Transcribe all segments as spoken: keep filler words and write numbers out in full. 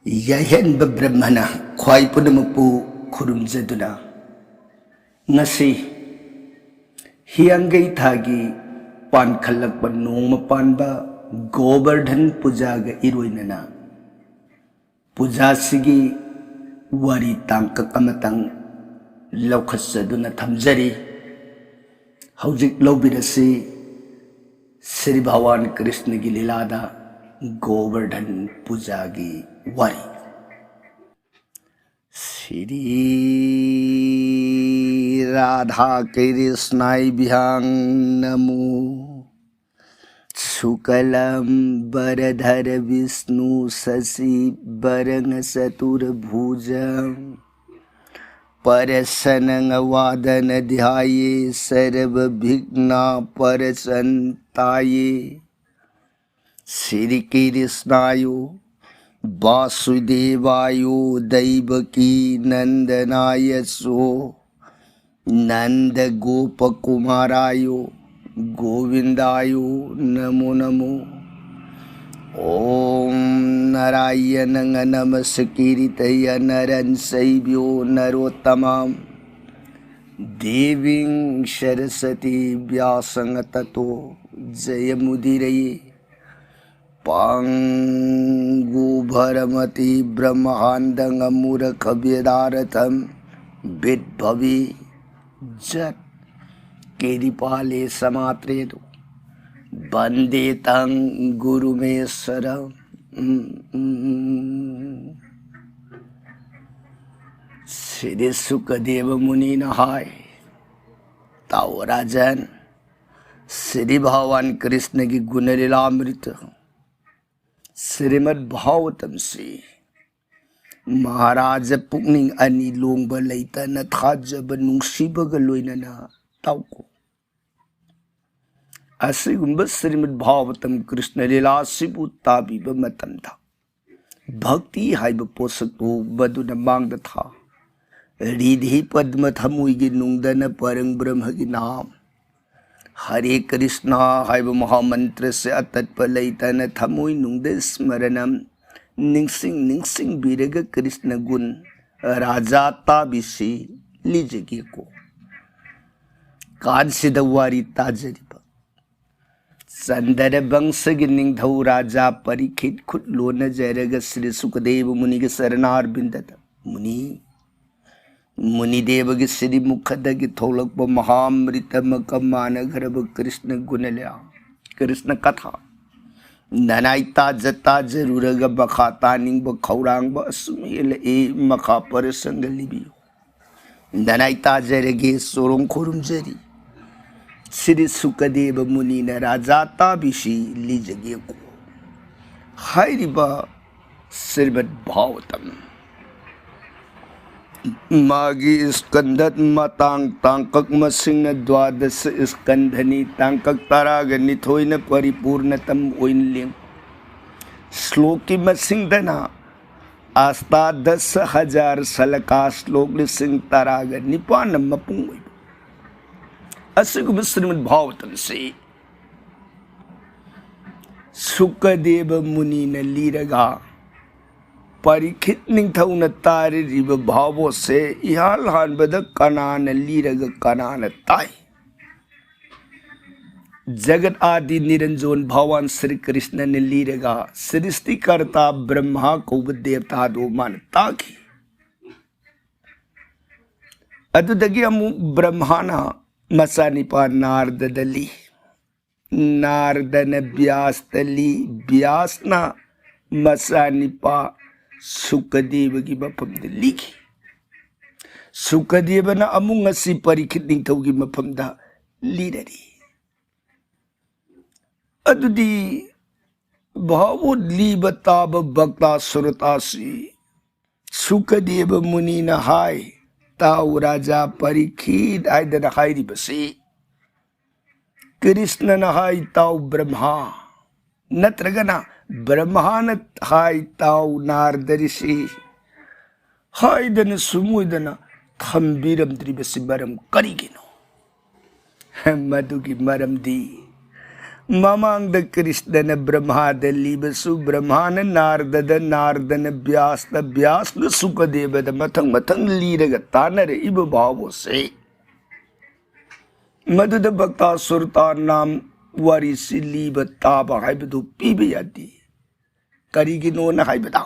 ꯌꯥꯏꯍꯟꯕ ꯕ꯭ꯔꯍ꯭ꯃꯅ ꯈ꯭ꯋꯥꯏ ꯄꯨꯝꯅꯃꯛꯄꯨ ꯈꯨꯔꯨꯝꯖꯗꯨꯅ, ꯉꯁꯤ ꯍꯤꯌꯥꯡꯒꯩ ꯊꯥꯒꯤ ꯄꯥꯟꯈꯠꯂꯛꯄ ꯅꯣꯡꯃ ꯄꯥꯟꯕ ꯒꯣꯕꯔꯙꯟ ꯄꯨꯖꯥꯒ ꯏꯔꯣꯏꯅꯅ ꯄꯨꯖꯥꯁꯤꯒꯤ ꯋꯥꯔꯤ ꯇꯥꯡꯀꯛ ꯑꯃꯇꯪ ꯂꯧꯈꯠꯆꯗꯨꯅ ꯊꯝꯖꯔꯤ꯫ ꯍꯧꯖꯤꯛ ꯂꯧꯕꯤꯔꯁꯤ ꯁ꯭ꯔꯤ ꯚꯒꯋꯥꯟ ꯀ꯭ꯔꯤꯁꯅꯒꯤ ꯂꯤꯂꯥꯗ ꯒꯣꯕꯔꯙꯟ ꯄꯨꯖꯥꯒꯤ ꯋꯥꯔꯤ꯫ श्री राधा कृष्णाभ्यां नमो। शुक्लं वरधर विष्णु शशि वरं चतुर्भुजं। प्रसन्नं वादन ध्याये सर्व विघ्न परसंताये। श्री कृष्णायो वासुदेवायो दैवकी नंदनाय सो नंद गोप कुमारायो गोविंदायो नमो नमो। ओम नारायणं नमस्कृत्य नरं चैव नरोत्तमं देवीं सरस्वती व्यासं ततो जयमुदीरये। पङ्गुभरमति ब्रह्माण्डं मूर्खव्यदारथं विद्भवि जत्। कृपाले समात्रेतु वन्दे तं गुरुमीश्वरम्। श्री सुखदेव मुनिना ꯍꯥꯏ, ꯇꯥꯎ ꯔꯥꯖꯟ, ꯁ꯭ꯔꯤ ꯚꯒꯋꯥꯟ ꯀ꯭ꯔꯤꯁꯅꯒꯤ ꯒꯨꯅ ꯂꯤꯂꯥꯃ꯭ꯔꯤꯇ ꯁ꯭ꯔꯤꯃꯗ ꯚꯥꯒꯋꯇꯝꯁꯤ ꯃꯍꯥꯔꯥꯖ ꯄꯨꯛꯅꯤꯡ ꯑꯅꯤ ꯂꯣꯡꯕ ꯂꯩꯇꯅ ꯊꯥꯖꯕ ꯅꯨꯡꯁꯤꯕꯒ ꯂꯣꯏꯅꯅ ꯇꯥꯎꯀꯣ꯫ ꯑꯁꯤꯒꯨꯝꯕ ꯁ꯭ꯔꯤꯃꯗ ꯚꯥꯒꯋꯇꯝ ꯀ꯭ꯔꯤꯁꯅ ꯂꯤꯂꯥ ꯑꯁꯤꯕꯨ ꯇꯥꯕꯤꯕ ꯃꯇꯝꯗ ꯚꯛꯇꯤ ꯍꯥꯏꯕ ꯄꯣꯠꯁꯛꯇꯨ ꯃꯗꯨꯅ ꯃꯥꯡꯗ ꯊꯥ ꯔꯤꯙꯤ ꯄꯗꯃ ꯊꯃꯣꯏꯒꯤ ꯅꯨꯡꯗꯅ ꯄꯔꯪ ꯕ꯭ꯔꯍ꯭ꯃꯒꯤ ꯅꯥꯝ ꯍꯔꯦ ꯀ꯭ꯔꯤꯁꯅ ꯍꯥꯏꯕ ꯃꯍꯥꯃꯟꯇ꯭ꯔꯁꯦ ꯑꯇꯠꯄ ꯂꯩꯇꯅ ꯊꯃꯣꯏ ꯅꯨꯡꯗ ꯁ꯭ꯃꯔꯅꯝ ꯅꯤꯡꯁꯤꯡ ꯅꯤꯡꯁꯤꯡꯕꯤꯔꯒ ꯀ꯭ꯔꯤꯁꯅ ꯒꯨꯟ ꯔꯥꯖꯥ ꯇꯥꯕꯤꯁꯤ ꯂꯤꯖꯒꯦꯀꯣ꯫ ꯀꯥꯟꯁꯤꯗ ꯋꯥꯔꯤ ꯇꯥꯖꯔꯤꯕ ꯆꯟꯗ꯭ꯔ ꯕꯪꯁꯒꯤ ꯅꯤꯡꯊꯧ ꯔꯥꯖꯥ ꯄꯔꯤꯈꯤꯠ ꯈꯨꯠ ꯂꯣꯟꯅꯖꯔꯒ ꯁ꯭ꯔꯤ ꯁꯨꯀꯗꯦꯕ ꯃꯨꯅꯤꯒꯤ ꯆꯔꯅꯥꯔꯕꯤꯟꯗꯗ, "ꯃꯨꯅꯤ, ꯃꯨꯅꯤꯗꯦꯕꯒꯤ ꯁꯤꯔꯤ ꯃꯨꯈꯗꯒꯤ ꯊꯣꯛꯂꯛꯄ ꯃꯍꯥꯃ꯭ꯔꯤꯇ ꯃꯀ ꯃꯥꯟꯅꯈ꯭ꯔꯕ ꯀ꯭ꯔꯤꯁꯅ ꯒꯨꯅꯂ꯭ꯌꯥ, ꯀ꯭ꯔꯤꯁꯅ ꯀꯊꯥ ꯅꯅꯥꯏ ꯇꯥꯖ ꯇꯥꯖꯔꯨꯔꯒ ꯃꯈꯥ ꯇꯥꯅꯤꯡꯕ ꯈꯧꯔꯥꯡꯕ ꯑꯁꯨꯝ ꯍꯦꯜꯂꯛꯏ꯫ ꯃꯈꯥ ꯄꯔꯁꯪꯒ ꯂꯤꯕꯤꯌꯨ꯫ ꯅꯅꯥꯏ ꯇꯥꯖꯔꯒꯦ, ꯆꯣꯔꯣꯡ ꯈꯨꯔꯨꯝꯖꯔꯤ꯫ ꯁ꯭ꯔꯤ ꯁꯨꯀꯗꯦꯕ ꯃꯨꯅꯤꯅ ꯔꯥꯖꯥ ꯇꯥꯕꯤꯁꯤ ꯂꯤꯖꯒꯦꯀꯣ꯫ ꯍꯥꯏꯔꯤꯕ ꯁ꯭ꯔꯤꯃꯗ ꯚꯥꯒꯋꯇꯝ ꯃꯥꯒꯤ ꯁ꯭ꯀꯟꯗ ꯃꯇꯥꯡ ꯇꯥꯡꯀꯛ ꯃꯁꯤꯡꯅ ꯗ꯭ꯋꯥꯗꯁ ꯁ꯭ꯀꯟꯗꯅꯤ, ꯇꯥꯡꯀꯛ ꯇꯔꯥꯒ ꯅꯤꯊꯣꯏꯅ ꯄꯔꯤꯄꯨꯔꯅꯇꯝ ꯑꯣꯏꯅ ꯂꯦꯡ꯫ ꯁ꯭ꯂꯣꯛꯀꯤ ꯃꯁꯤꯡꯗꯅ ꯑꯁꯇꯥꯗꯁ ꯍꯖꯥꯔ ꯁꯂꯀꯥ, ꯁ꯭ꯂꯣꯛ ꯂꯤꯁꯤꯡ ꯇꯔꯥꯒ ꯅꯤꯄꯥꯟꯅ ꯃꯄꯨꯡ ꯑꯣꯏꯕ ꯑꯁꯤꯒꯨꯝꯕ ꯁ꯭ꯔꯤꯃꯗ ꯚꯥꯒꯋꯇꯝꯁꯤ ꯁꯨꯀꯗꯦꯕ ꯃꯨꯅꯤꯅ ꯂꯤꯔꯒ ꯄꯔꯤꯈꯤꯠ ꯅꯤꯡꯊꯧꯅ ꯇꯥꯔꯤꯕ ꯚꯥꯒꯋꯇꯁꯦ ꯏꯍꯥꯟ ꯍꯥꯟꯕꯗ ꯀꯅꯥꯅ ꯂꯤꯔꯒ ꯀꯅꯥꯅ ꯇꯥꯏ? ꯖꯒꯠ ꯑꯥꯗꯤ ꯅꯤꯔꯟꯖꯣꯟ ꯚꯒꯋꯥꯟ ꯁ꯭ꯔꯤ ꯀ꯭ꯔꯤꯁꯅꯅ ꯂꯤꯔꯒ ꯁ꯭ꯔꯤꯁꯇꯤꯀꯔꯇꯥ ꯕ꯭ꯔꯍ꯭ꯃꯥ ꯀꯧꯕ ꯗꯦꯕꯇꯥꯗꯨ ꯃꯥꯅ ꯇꯥꯈꯤ꯫ ꯑꯗꯨꯗꯒꯤ ꯑꯃꯨꯛ ꯕ꯭ꯔꯍ꯭ꯃꯥꯅ ꯃꯆꯥꯅꯤꯄꯥ ꯅꯥꯔꯗꯗ ꯂꯤ꯫ ꯅꯥꯔꯗꯅ ꯕ꯭ꯌꯥꯁꯇ ꯂꯤ꯫ ꯕ꯭ꯌꯥꯁꯅ ꯃꯆꯥꯅꯤꯄꯥ ꯁꯨꯀꯗꯦꯕꯒꯤ ꯃꯐꯝꯗ ꯂꯤꯈꯤ꯫ ꯁꯨꯀꯗꯦꯕꯅ ꯑꯃꯨꯛ ꯉꯁꯤ ꯄꯔꯤꯈꯤꯠ ꯅꯤꯡꯊꯧꯒꯤ ꯃꯐꯝꯗ ꯂꯤꯔꯔꯤ꯫ ꯑꯗꯨꯗꯤ ꯚꯥꯒꯋꯠ ꯂꯤꯕ ꯇꯥꯕ ꯚꯛꯇ ꯁ꯭ꯔꯣꯇꯥꯁꯤ ꯁꯨꯀꯗꯦꯕ ꯃꯨꯅꯤꯅ ꯍꯥꯏ, "ꯇꯥꯎ ꯔꯥꯖꯥ ꯄꯔꯤꯈꯤꯠ" ꯍꯥꯏꯗꯅ ꯍꯥꯏꯔꯤꯕꯁꯤ ꯀ꯭ꯔꯤꯁꯅꯅ ꯍꯥꯏ, "ꯇꯥꯎ ꯕ꯭ꯔꯍ꯭ꯃꯥ", ꯅꯠꯇ꯭ꯔꯒꯅ ꯕ꯭ꯔꯍ꯭ꯃꯥꯅ ꯍꯥꯏ, "ꯇꯥꯎ ꯅꯥꯔꯗ ꯔꯤꯁꯤ" ꯍꯥꯏꯗꯅ ꯁꯨꯝ ꯑꯣꯏꯗꯅ ꯊꯝꯕꯤꯔꯝꯗ꯭ꯔꯤꯕꯁꯤ ꯃꯔꯝ ꯀꯔꯤꯒꯤꯅꯣ? ꯃꯗꯨꯒꯤ ꯃꯔꯝꯗꯤ ꯃꯃꯥꯡꯗ ꯀ꯭ꯔꯤꯁꯅꯅ ꯕ꯭ꯔꯍ꯭ꯃꯥꯗ ꯂꯤꯕꯁꯨ, ꯕ꯭ꯔꯍ꯭ꯃꯥꯅ ꯅꯥꯔꯗꯗ, ꯅꯥꯔꯗꯅ ꯕ꯭ꯌꯥꯁꯇ, ꯕ꯭ꯌꯥꯁꯅ ꯁꯨꯀꯗꯦꯕꯗ, ꯃꯊꯪ ꯃꯊꯪ ꯂꯤꯔꯒ ꯇꯥꯟꯅꯔꯛꯏꯕ ꯚꯥꯕꯣꯁꯦ꯫ ꯃꯗꯨꯗ ꯚꯛꯇꯥꯁꯨꯔꯇꯥ ꯅꯥꯝ ꯋꯥꯔꯤꯁꯤ ꯂꯤꯕ ꯇꯥꯕ ꯍꯥꯏꯕꯗꯨ ꯄꯤꯕ ꯌꯥꯗꯦ꯫ ꯀꯔꯤꯒꯤꯅꯣꯅ ꯍꯥꯏꯕꯗ,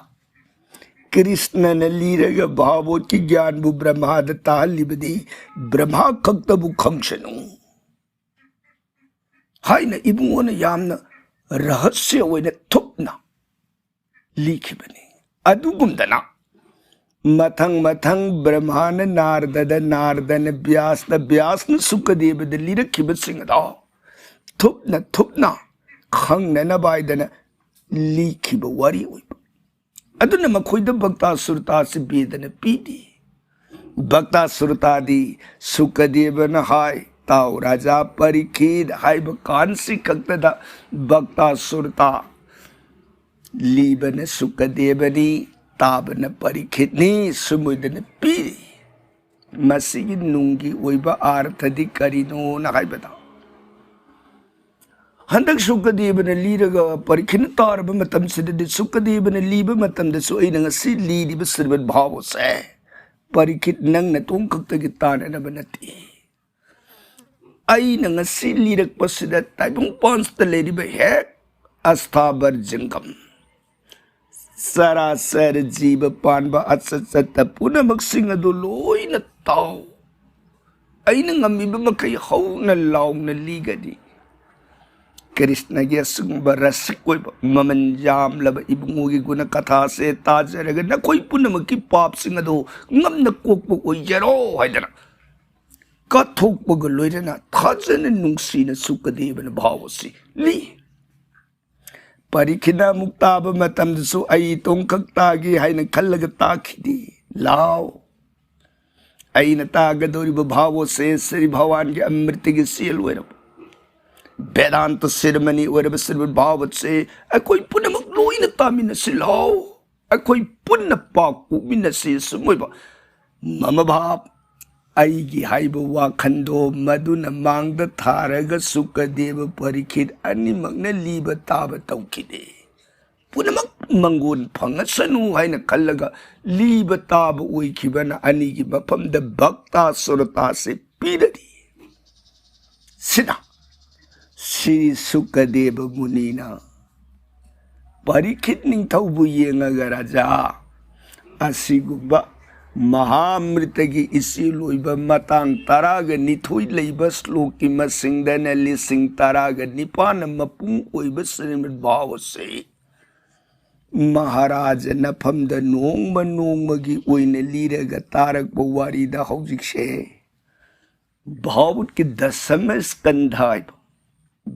ꯀ꯭ꯔꯤꯁꯅꯅ ꯂꯤꯔꯒ ꯚꯥꯒꯋꯠꯀꯤ ꯒ꯭ꯌꯥꯟꯕꯨ ꯕ꯭ꯔꯍ꯭ꯃꯥꯗ ꯇꯥꯍꯜꯂꯤꯕꯗꯤ ꯕ꯭ꯔꯍ꯭ꯃꯥ ꯈꯛꯇꯕꯨ ꯈꯪꯁꯅꯨ ꯍꯥꯏꯅ ꯏꯕꯨꯡꯉꯣꯅ ꯌꯥꯝꯅ ꯔꯍꯁ꯭ꯌ ꯑꯣꯏꯅ ꯊꯨꯞꯅ ꯂꯤꯈꯤꯕꯅꯤ꯫ ꯑꯗꯨꯒꯨꯝꯗꯅ ꯃꯊꯪ ꯃꯊꯪ ꯕ꯭ꯔꯍ꯭ꯃꯥꯅ ꯅꯥꯔꯗꯗ, ꯅꯥꯔꯗꯅ ꯕ꯭ꯌꯥꯁꯇ, ꯕ꯭ꯌꯥꯁꯅ ꯁꯨꯀꯗꯦꯕꯗ ꯂꯤꯔꯛꯈꯤꯕꯁꯤꯡ ꯑꯗꯣ ꯊꯨꯞꯅ ꯊꯨꯞꯅ ꯈꯪꯅꯅꯕ ꯍꯥꯏꯗꯅ ꯂꯤꯈꯤꯕ ꯋꯥꯔꯤ ꯑꯣꯏꯕ꯫ ꯑꯗꯨꯅ ꯃꯈꯣꯏꯗ ꯚꯛꯇꯥꯁꯨꯔꯇꯥꯁꯤ ꯕꯦꯗꯅ ꯄꯤꯗꯦ꯫ ꯚꯛꯇꯥꯁꯨꯔꯇꯥꯗꯤ ꯁꯨꯀꯗꯦꯕꯅ ꯍꯥꯏ, "ꯇꯥꯎ ꯔꯥꯖꯥ ꯄꯔꯤꯈꯤꯠ" ꯍꯥꯏꯕ ꯀꯥꯟꯁꯤ ꯈꯛꯇꯗ ꯚꯛꯇꯥꯁꯨꯔꯇꯥ ꯂꯤꯕꯅ ꯁꯨꯀꯗꯦꯕꯅꯤ, ꯇꯥꯕꯅ ꯄꯔꯤꯈꯤꯠꯅꯤ, ꯁꯨꯃꯣꯏꯗꯅ ꯄꯤꯔꯤ꯫ ꯃꯁꯤꯒꯤ ꯅꯨꯡꯒꯤ ꯑꯣꯏꯕ ꯑꯥꯔꯊꯗꯤ ꯀꯔꯤꯅꯣꯅ ꯍꯥꯏꯕꯗ, ꯍꯟꯗꯛ ꯁꯨꯀꯗꯦꯕꯅ ꯂꯤꯔꯒ ꯄꯔꯤꯈꯤꯠꯅ ꯇꯥꯔꯕ ꯃꯇꯝꯁꯤꯗꯗꯤ, ꯁꯨꯀꯗꯦꯕꯅ ꯂꯤꯕ ꯃꯇꯝꯗꯁꯨ ꯑꯩꯅ ꯉꯁꯤ ꯂꯤꯔꯤꯕ ꯁ꯭ꯔꯤꯃꯗ ꯚꯥꯒꯋꯠꯁꯦ ꯄꯔꯤꯈꯤꯠ ꯅꯪ ꯅꯇꯣꯝ ꯈꯛꯇꯒꯤ ꯇꯥꯅꯅꯕ ꯅꯠꯇꯦ꯫ ꯑꯩꯅ ꯉꯁꯤ ꯂꯤꯔꯛꯄꯁꯤꯗ ꯇꯥꯏꯕꯪꯄꯥꯟꯁꯤꯗ ꯂꯩꯔꯤꯕ ꯍꯦꯛ ꯑꯁꯊꯥꯕꯔ ꯖꯪꯒꯝ, ꯆꯔꯥꯆꯔ ꯖꯤꯕ ꯄꯥꯟꯕ ꯑꯆꯠ ꯆꯠꯇ ꯄꯨꯝꯅꯃꯛꯁꯤꯡ ꯑꯗꯨ ꯂꯣꯏꯅ ꯇꯥꯎ꯫ ꯑꯩꯅ ꯉꯝꯃꯤꯕ ꯃꯈꯩ ꯍꯧꯅ ꯂꯥꯎꯅ ꯂꯤꯒꯅꯤ꯫ ꯀ꯭ꯔꯤꯁꯅꯒꯤ ꯑꯁꯤꯒꯨꯝꯕ ꯔꯁꯤꯛ ꯑꯣꯏꯕ ꯃꯃꯜ ꯌꯥꯝꯂꯕ ꯏꯕꯨꯡꯉꯣꯒꯤ ꯒꯨꯅ ꯀꯊꯥꯁꯦ ꯇꯥꯖꯔꯒ ꯅꯈꯣꯏ ꯄꯨꯝꯅꯃꯛꯀꯤ ꯄꯥꯞꯁꯤꯡ ꯑꯗꯨ ꯉꯝꯅ ꯀꯣꯛꯄ ꯑꯣꯏꯖꯔꯣ ꯍꯥꯏꯗꯅ ꯀꯠꯊꯣꯛꯄꯒ ꯂꯣꯏꯅꯅ ꯊꯥꯖꯅ ꯅꯨꯡꯁꯤꯅ ꯁꯨꯀꯗꯦꯕꯅ ꯚꯥꯒꯋꯠꯁꯤ ꯂꯤ꯫ ꯄꯔꯤꯈꯤꯠꯅ ꯑꯃꯨꯛ ꯇꯥꯕ ꯃꯇꯝꯗꯁꯨ ꯑꯩ ꯏꯇꯣꯝꯈꯛ ꯇꯥꯒꯦ ꯍꯥꯏꯅ ꯈꯜꯂꯒ ꯇꯥꯈꯤꯗꯦ꯫ ꯂꯥꯎ, ꯑꯩꯅ ꯇꯥꯒꯗꯧꯔꯤꯕ ꯚꯥꯒꯋꯠꯁꯦ ꯁ꯭ꯔꯤ ꯚꯒꯋꯥꯟꯒꯤ ꯑꯃ꯭ꯔꯤꯇꯒꯤ ꯁꯦꯜ ꯑꯣꯏꯔꯕ, ꯚꯦꯗꯥꯟꯇ ꯁꯤꯔꯃꯅꯤ ꯑꯣꯏꯔꯕ ꯁ꯭ꯔꯤꯃꯗ ꯚꯥꯒꯋꯠꯁꯦ ꯑꯩꯈꯣꯏ ꯄꯨꯝꯅꯃꯛ ꯂꯣꯏꯅ ꯇꯥꯃꯤꯟꯅꯁꯤ ꯂꯥꯎ꯫ ꯑꯩꯈꯣꯏ ꯄꯨꯟꯅ ꯄꯥꯎ ꯄꯣꯛꯃꯤꯟꯅꯁꯤ꯫ ꯑꯁꯨꯝ ꯑꯣꯏꯕ ꯃꯃ ꯚꯥꯕ ꯑꯩꯒꯤ ꯍꯥꯏꯕ ꯋꯥꯈꯟꯗꯣ ꯃꯗꯨꯅ ꯃꯥꯡꯗ ꯊꯥꯔꯒ ꯁꯨꯀꯗꯦꯕ ꯄꯔꯤꯈꯤꯠ ꯑꯅꯤꯃꯛꯅ ꯂꯤꯕ ꯇꯥꯕ ꯇꯧꯈꯤꯗꯦ꯫ ꯄꯨꯝꯅꯃꯛ ꯃꯪꯒꯣꯟ ꯐꯪꯉꯁꯅꯨ ꯍꯥꯏꯅ ꯈꯜꯂꯒ ꯂꯤꯕ ꯇꯥꯕ ꯑꯣꯏꯈꯤꯕꯅ ꯑꯅꯤꯒꯤ ꯃꯐꯝꯗ ꯚꯛꯇꯥꯁꯨꯔꯇꯥꯁꯦ ꯄꯤꯔꯗꯤ꯫ ꯁꯤꯅ ꯁ꯭ꯔꯤ ꯁꯨꯀꯗꯦꯕ ꯃꯨꯅꯤꯅ ꯄꯔꯤꯈꯤꯠ ꯅꯤꯡꯊꯧꯕꯨ ꯌꯦꯡꯉꯒ, "ꯔꯥꯖꯥ, ꯑꯁꯤꯒꯨꯝꯕ ꯃꯍꯥꯃ꯭ꯔꯤꯇꯒꯤ ꯏꯆꯦꯜ ꯑꯣꯏꯕ ꯃꯇꯥꯡ ꯇꯔꯥꯒ ꯅꯤꯊꯣꯏ ꯂꯩꯕ ꯁ꯭ꯂꯣꯛꯀꯤ ꯃꯁꯤꯡꯗꯅ ꯂꯤꯁꯤꯡ ꯇꯔꯥꯒ ꯅꯤꯄꯥꯟꯅ ꯃꯄꯨꯡ ꯑꯣꯏꯕ ꯁ꯭ꯔꯤꯃꯗ ꯚꯥꯒꯋꯠꯁꯦ ꯃꯍꯥꯔꯥꯖ ꯅꯐꯝꯗ ꯅꯣꯡꯃ ꯅꯣꯡꯃꯒꯤ ꯑꯣꯏꯅ ꯂꯤꯔꯒ ꯇꯥꯔꯛꯄ ꯋꯥꯔꯤꯗ ꯍꯧꯖꯤꯛꯁꯦ ꯚꯥꯒꯋꯠꯀꯤ ꯗꯁꯃ ꯁ꯭ꯀꯟꯙ ꯍꯥꯏꯕ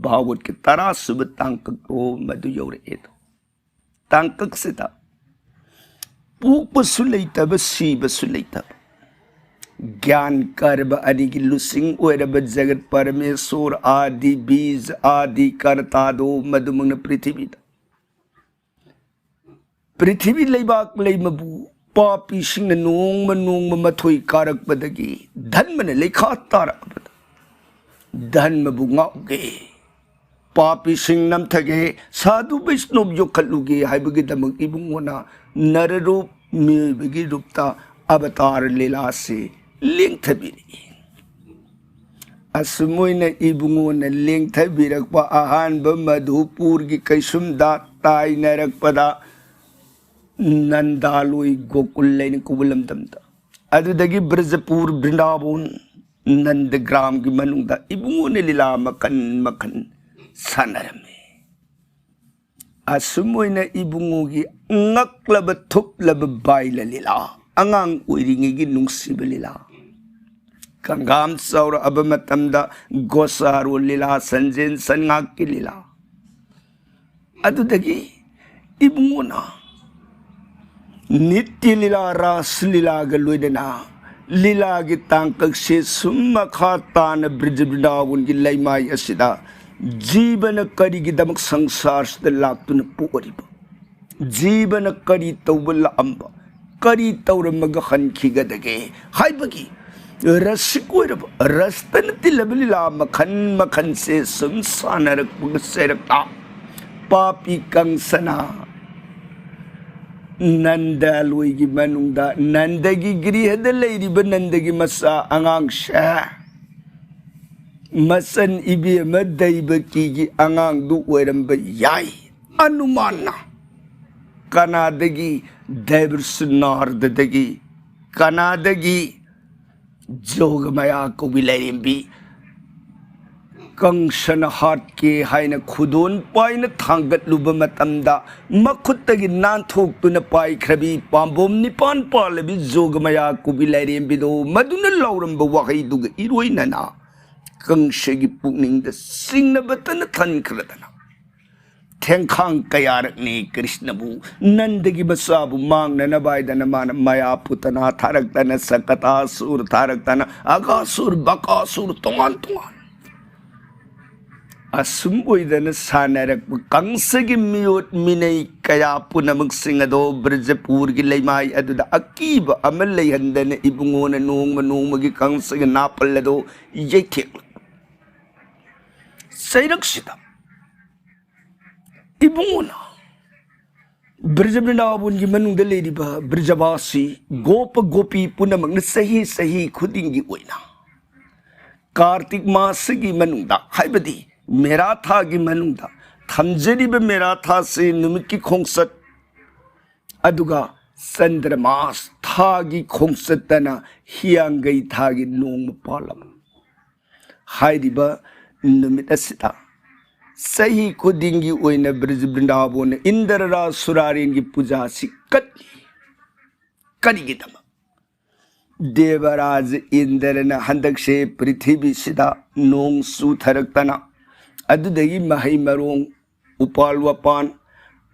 ꯚꯥꯒꯋꯠꯀꯤ ꯇꯔꯥꯁꯨꯕ ꯇꯥꯡꯀꯛꯇꯣ ꯃꯗꯨ ꯌꯧꯔꯛꯑꯦꯗꯣ꯫ ꯇꯥꯡꯀꯛꯁꯤꯗ ꯄꯣꯛꯄꯁꯨ ꯂꯩꯇꯕ, ꯁꯤꯕꯁꯨ ꯂꯩꯇꯕ, ꯒ꯭ꯌꯥꯟ ꯀꯔꯕ ꯑꯅꯤꯒꯤ ꯂꯨꯆꯤꯡ ꯑꯣꯏꯔꯕ ꯖꯒꯠ ꯄꯔꯃꯦꯁꯣꯔ ꯑꯥꯗꯤ ꯕꯤꯖ ꯑꯥꯗꯤ ꯀꯔꯇꯥꯗꯣ ꯃꯗꯨꯃꯛꯅ ꯄ꯭ꯔꯤꯊꯤꯕꯤꯗ, ꯄ꯭ꯔꯤꯊꯤꯕꯤ ꯂꯩꯕꯥꯛ ꯂꯩꯃꯕꯨ ꯄꯥꯄꯤꯁꯤꯡꯅ ꯅꯣꯡꯃ ꯅꯣꯡꯃ ꯃꯊꯣꯏ ꯀꯥꯔꯛꯄꯗꯒꯤ ꯙꯟꯃꯅ ꯂꯩꯈꯥ ꯇꯥꯔꯛꯄꯗ ꯙꯟꯃꯕꯨ ꯉꯥꯛꯎꯒꯦ, ꯄꯥꯄꯤꯁꯤꯡ ꯅꯝꯊꯒꯦ, ꯁꯥꯙꯨ ꯕꯩꯁꯅꯣꯕ ꯌꯣꯛꯈꯠꯂꯨꯒꯦ ꯍꯥꯏꯕꯒꯤꯗꯃꯛ ꯏꯕꯨꯡꯉꯣꯅ ꯅꯔꯔꯨꯞ, ꯃꯤꯑꯣꯏꯕꯒꯤ ꯔꯨꯞꯇ ꯑꯕꯇꯥꯔ ꯂꯤꯂꯥꯁꯤ ꯂꯦꯡꯊꯕꯤꯔꯛꯏ꯫ ꯑꯁꯨꯝ ꯑꯣꯏꯅ ꯏꯕꯨꯡꯉꯣꯅ ꯂꯦꯡꯊꯕꯤꯔꯛꯄ ꯑꯍꯥꯟꯕ ꯃꯙꯨꯄꯨꯔꯒꯤ ꯀꯩꯁꯨꯝꯗ ꯇꯥꯏꯅꯔꯛꯄꯗ ꯅꯟꯗꯥꯂꯣꯏ ꯒꯣꯀꯨꯜ ꯂꯩꯅ ꯀꯧꯕ ꯂꯝꯗꯝꯗ, ꯑꯗꯨꯗꯒꯤ ꯕ꯭ꯔꯖꯄꯨꯔ, ꯕ꯭ꯔꯤꯟꯗꯥꯕꯣꯟ, ꯅꯟꯗꯒ꯭ꯔꯥꯝꯒꯤ ꯃꯅꯨꯡꯗ ꯏꯕꯨꯡꯉꯣꯅ ꯂꯤꯂꯥ ꯃꯈꯟ ꯃꯈꯟ ꯁꯥꯟꯅꯔꯝꯃꯤ꯫ ꯑꯁꯨꯝ ꯑꯣꯏꯅ ꯏꯕꯨꯡꯉꯣꯒꯤ ꯉꯛꯂꯕ ꯊꯨꯞꯂꯕ ꯕꯥꯏꯂ ꯂꯤꯂꯥ, ꯑꯉꯥꯡ ꯑꯣꯏꯔꯤꯉꯩꯒꯤ ꯅꯨꯡꯁꯤꯕ ꯂꯤꯂꯥ, ꯀꯪꯒꯥꯝ ꯆꯥꯎꯔꯛꯑꯕ ꯃꯇꯝꯗ ꯒꯣꯁꯥꯔꯣ ꯂꯤꯂꯥ, ꯁꯟꯖꯦꯟ ꯁꯟꯉꯥꯛꯀꯤ ꯂꯤꯂꯥ, ꯑꯗꯨꯗꯒꯤ ꯏꯕꯨꯡꯉꯣꯅ ꯅꯤꯇ꯭ꯌ ꯂꯤꯂꯥ, ꯔꯥꯁ ꯂꯤꯂꯥꯒ ꯂꯣꯏꯅꯅ ꯂꯤꯂꯥꯒꯤ ꯇꯥꯡꯀꯛꯁꯦ ꯁꯨꯝ ꯃꯈꯥ ꯇꯥꯅ ꯕ꯭ꯔꯤꯖ ꯕ꯭ꯔꯤꯟꯗꯥꯕꯟꯒꯤ ꯂꯩꯃꯥꯏ ꯑꯁꯤꯗ ꯖꯤꯕꯅ ꯀꯔꯤꯒꯤꯗꯃꯛ ꯁꯪꯁꯥꯔꯁꯤꯗ ꯂꯥꯛꯇꯨꯅ ꯄꯣꯛꯂꯤꯕ, ꯖꯤꯕꯅ ꯀꯔꯤ ꯇꯧꯕ ꯂꯥꯛꯑꯝꯕ, ꯀꯔꯤ ꯇꯧꯔꯝꯃꯒ ꯍꯟꯈꯤꯒꯗꯒꯦ ꯍꯥꯏꯕꯒꯤ ꯔꯁꯤꯛ ꯑꯣꯏꯔꯕ, ꯔꯁꯇꯅ ꯇꯤꯜꯂꯕ ꯂꯤꯂꯥ ꯃꯈꯜ ꯃꯈꯜꯁꯦ ꯁꯨꯝ ꯁꯥꯟꯅꯔꯛꯄꯒ ꯆꯩꯔꯛꯇ ꯄꯥꯄꯤ ꯀꯪꯁꯅ ꯅꯟꯗ ꯂꯣꯏꯒꯤ ꯃꯅꯨꯡꯗ ꯅꯟꯗꯒꯤ ꯒ꯭ꯔꯤꯍꯗ ꯂꯩꯔꯤꯕ ꯅꯟꯗꯒꯤ ꯃꯆꯥ ꯑꯉꯥꯡꯁꯦ ꯃꯆꯟ ꯏꯕꯦꯝꯃ ꯗꯩꯕꯀꯤꯒꯤ ꯑꯉꯥꯡꯗꯨ ꯑꯣꯏꯔꯝꯕ ꯌꯥꯏ꯫ ꯑꯅꯨꯃꯥꯟꯅ ꯀꯅꯥꯗꯒꯤ? ꯗꯩꯕ꯭ꯔꯁꯨ ꯅꯥꯔꯗꯗꯒꯤ, ꯀꯅꯥꯗꯒꯤ? ꯖꯣꯒꯃꯌꯥ ꯀꯧꯕꯤ ꯂꯥꯏꯔꯦꯝꯕꯤ ꯀꯪꯁꯅ ꯍꯥꯠꯀꯦ ꯍꯥꯏꯅ ꯈꯨꯗꯣꯟ ꯄꯥꯏꯅ ꯊꯥꯡꯒꯠꯂꯨꯕ ꯃꯇꯝꯗ ꯃꯈꯨꯠꯇꯒꯤ ꯅꯥꯟꯊꯣꯛꯇꯨꯅ ꯄꯥꯏꯈ꯭ꯔꯕꯤ ꯄꯥꯝꯕꯣꯝ ꯅꯤꯄꯥꯟ ꯄꯥꯜꯂꯕꯤ ꯖꯣꯒꯃꯌꯥ ꯀꯧꯕꯤ ꯂꯥꯏꯔꯦꯝꯕꯤꯗꯣ ꯃꯗꯨꯅ ꯂꯥꯎꯔꯝꯕ ꯋꯥꯍꯩꯗꯨꯒ ꯏꯔꯣꯏꯅꯅ ꯀꯪꯁꯒꯤ ꯄꯨꯛꯅꯤꯡꯗ ꯆꯤꯡꯅꯕꯇꯅ ꯊꯟꯈ꯭ꯔꯗꯅ ꯊꯦꯡꯈꯥꯡ ꯀꯌꯥꯔꯛꯅꯤ ꯀ꯭ꯔꯤꯁꯅꯕꯨ ꯅꯟꯗꯒꯤ ꯃꯆꯥꯕꯨ ꯃꯥꯡꯅꯅꯕ ꯍꯥꯏꯗꯅ ꯃꯥꯅ ꯃꯌꯥ ꯄꯨꯇꯅꯥ ꯊꯥꯔꯛꯇꯅ, ꯁꯀꯇꯥꯁꯨꯔ ꯊꯥꯔꯛꯇꯅ, ꯑꯒꯥꯁꯨꯔ, ꯕꯀꯥꯁꯨꯔ, ꯇꯣꯉꯥꯟ ꯇꯣꯉꯥꯟ ꯑꯁꯨꯝ ꯑꯣꯏꯗꯅ ꯁꯥꯟꯅꯔꯛꯄ ꯀꯪꯁꯒꯤ ꯃꯤꯑꯣꯠ ꯃꯤꯅꯩ ꯀꯌꯥ ꯄꯨꯝꯅꯃꯛꯁꯤꯡ ꯑꯗꯣ ꯕ꯭ꯔꯖꯄꯨꯔꯒꯤ ꯂꯩꯃꯥꯏ ꯑꯗꯨꯗ ꯑꯀꯤꯕ ꯑꯃ ꯂꯩꯍꯟꯗꯅ ꯏꯕꯨꯡꯉꯣꯅ ꯅꯣꯡꯃ ꯅꯣꯡꯃꯒꯤ ꯀꯪꯁꯒꯤ ꯅꯥꯄꯜ ꯑꯗꯣ ꯌꯩꯊꯦꯛꯂꯛꯄ ꯆꯩꯔꯛꯁꯤꯗ ꯏꯕꯨꯡꯉꯣꯅ ꯕ꯭ꯔꯖ ꯕ꯭ꯔꯤꯟꯗꯥꯕꯣꯟꯒꯤ ꯃꯅꯨꯡꯗ ꯂꯩꯔꯤꯕ ꯕ꯭ꯔꯖꯕꯥꯁꯤ ꯒꯣꯄ ꯒꯣꯄꯤ ꯄꯨꯝꯅꯃꯛꯅ ꯆꯍꯤ ꯆꯍꯤ ꯈꯨꯗꯤꯡꯒꯤ ꯑꯣꯏꯅ ꯀꯥꯔꯇꯤꯛ ꯃꯥꯁꯒꯤ ꯃꯅꯨꯡꯗ, ꯍꯥꯏꯕꯗꯤ ꯃꯦꯔꯥ ꯊꯥꯒꯤ ꯃꯅꯨꯡꯗ ꯊꯝꯖꯔꯤꯕ ꯃꯦꯔꯥ ꯊꯥꯁꯤ ꯅꯨꯃꯤꯠꯀꯤ ꯈꯣꯡꯆꯠ, ꯑꯗꯨꯒ ꯆꯟꯗ꯭ꯔꯃꯥꯁ ꯊꯥꯒꯤ ꯈꯣꯡꯆꯠꯇꯅ ꯍꯤꯌꯥꯡꯒꯩ ꯊꯥꯒꯤ ꯅꯣꯡꯃ ꯄꯥꯜꯂꯝ꯫ ꯍꯥꯏꯔꯤꯕ ꯅꯨꯃꯤꯠ ꯑꯁꯤꯗ ꯆꯍꯤ ꯈꯨꯗꯤꯡꯒꯤ ꯑꯣꯏꯅ ꯕ꯭ꯔꯖ ꯕ꯭ꯔꯤꯟꯗꯥꯕꯣꯟꯅ ꯏꯟꯗ꯭ꯔ ꯔꯥꯖ ꯁꯨꯔꯥꯔꯦꯟꯒꯤ ꯄꯨꯖꯥꯁꯤ ꯀꯠꯂꯤ꯫ ꯀꯔꯤꯒꯤꯗꯃꯛ? ꯗꯦꯕꯔꯥꯖ ꯏꯟꯗ꯭ꯔꯅ ꯍꯟꯗꯛꯁꯦ ꯄ꯭ꯔꯤꯊꯤꯕꯤꯁꯤꯗ ꯅꯣꯡ ꯆꯨꯊꯔꯛꯇꯅ, ꯑꯗꯨꯗꯒꯤ ꯃꯍꯩ ꯃꯔꯣꯡ, ꯎꯄꯥꯜ ꯋꯥꯄꯥꯟ,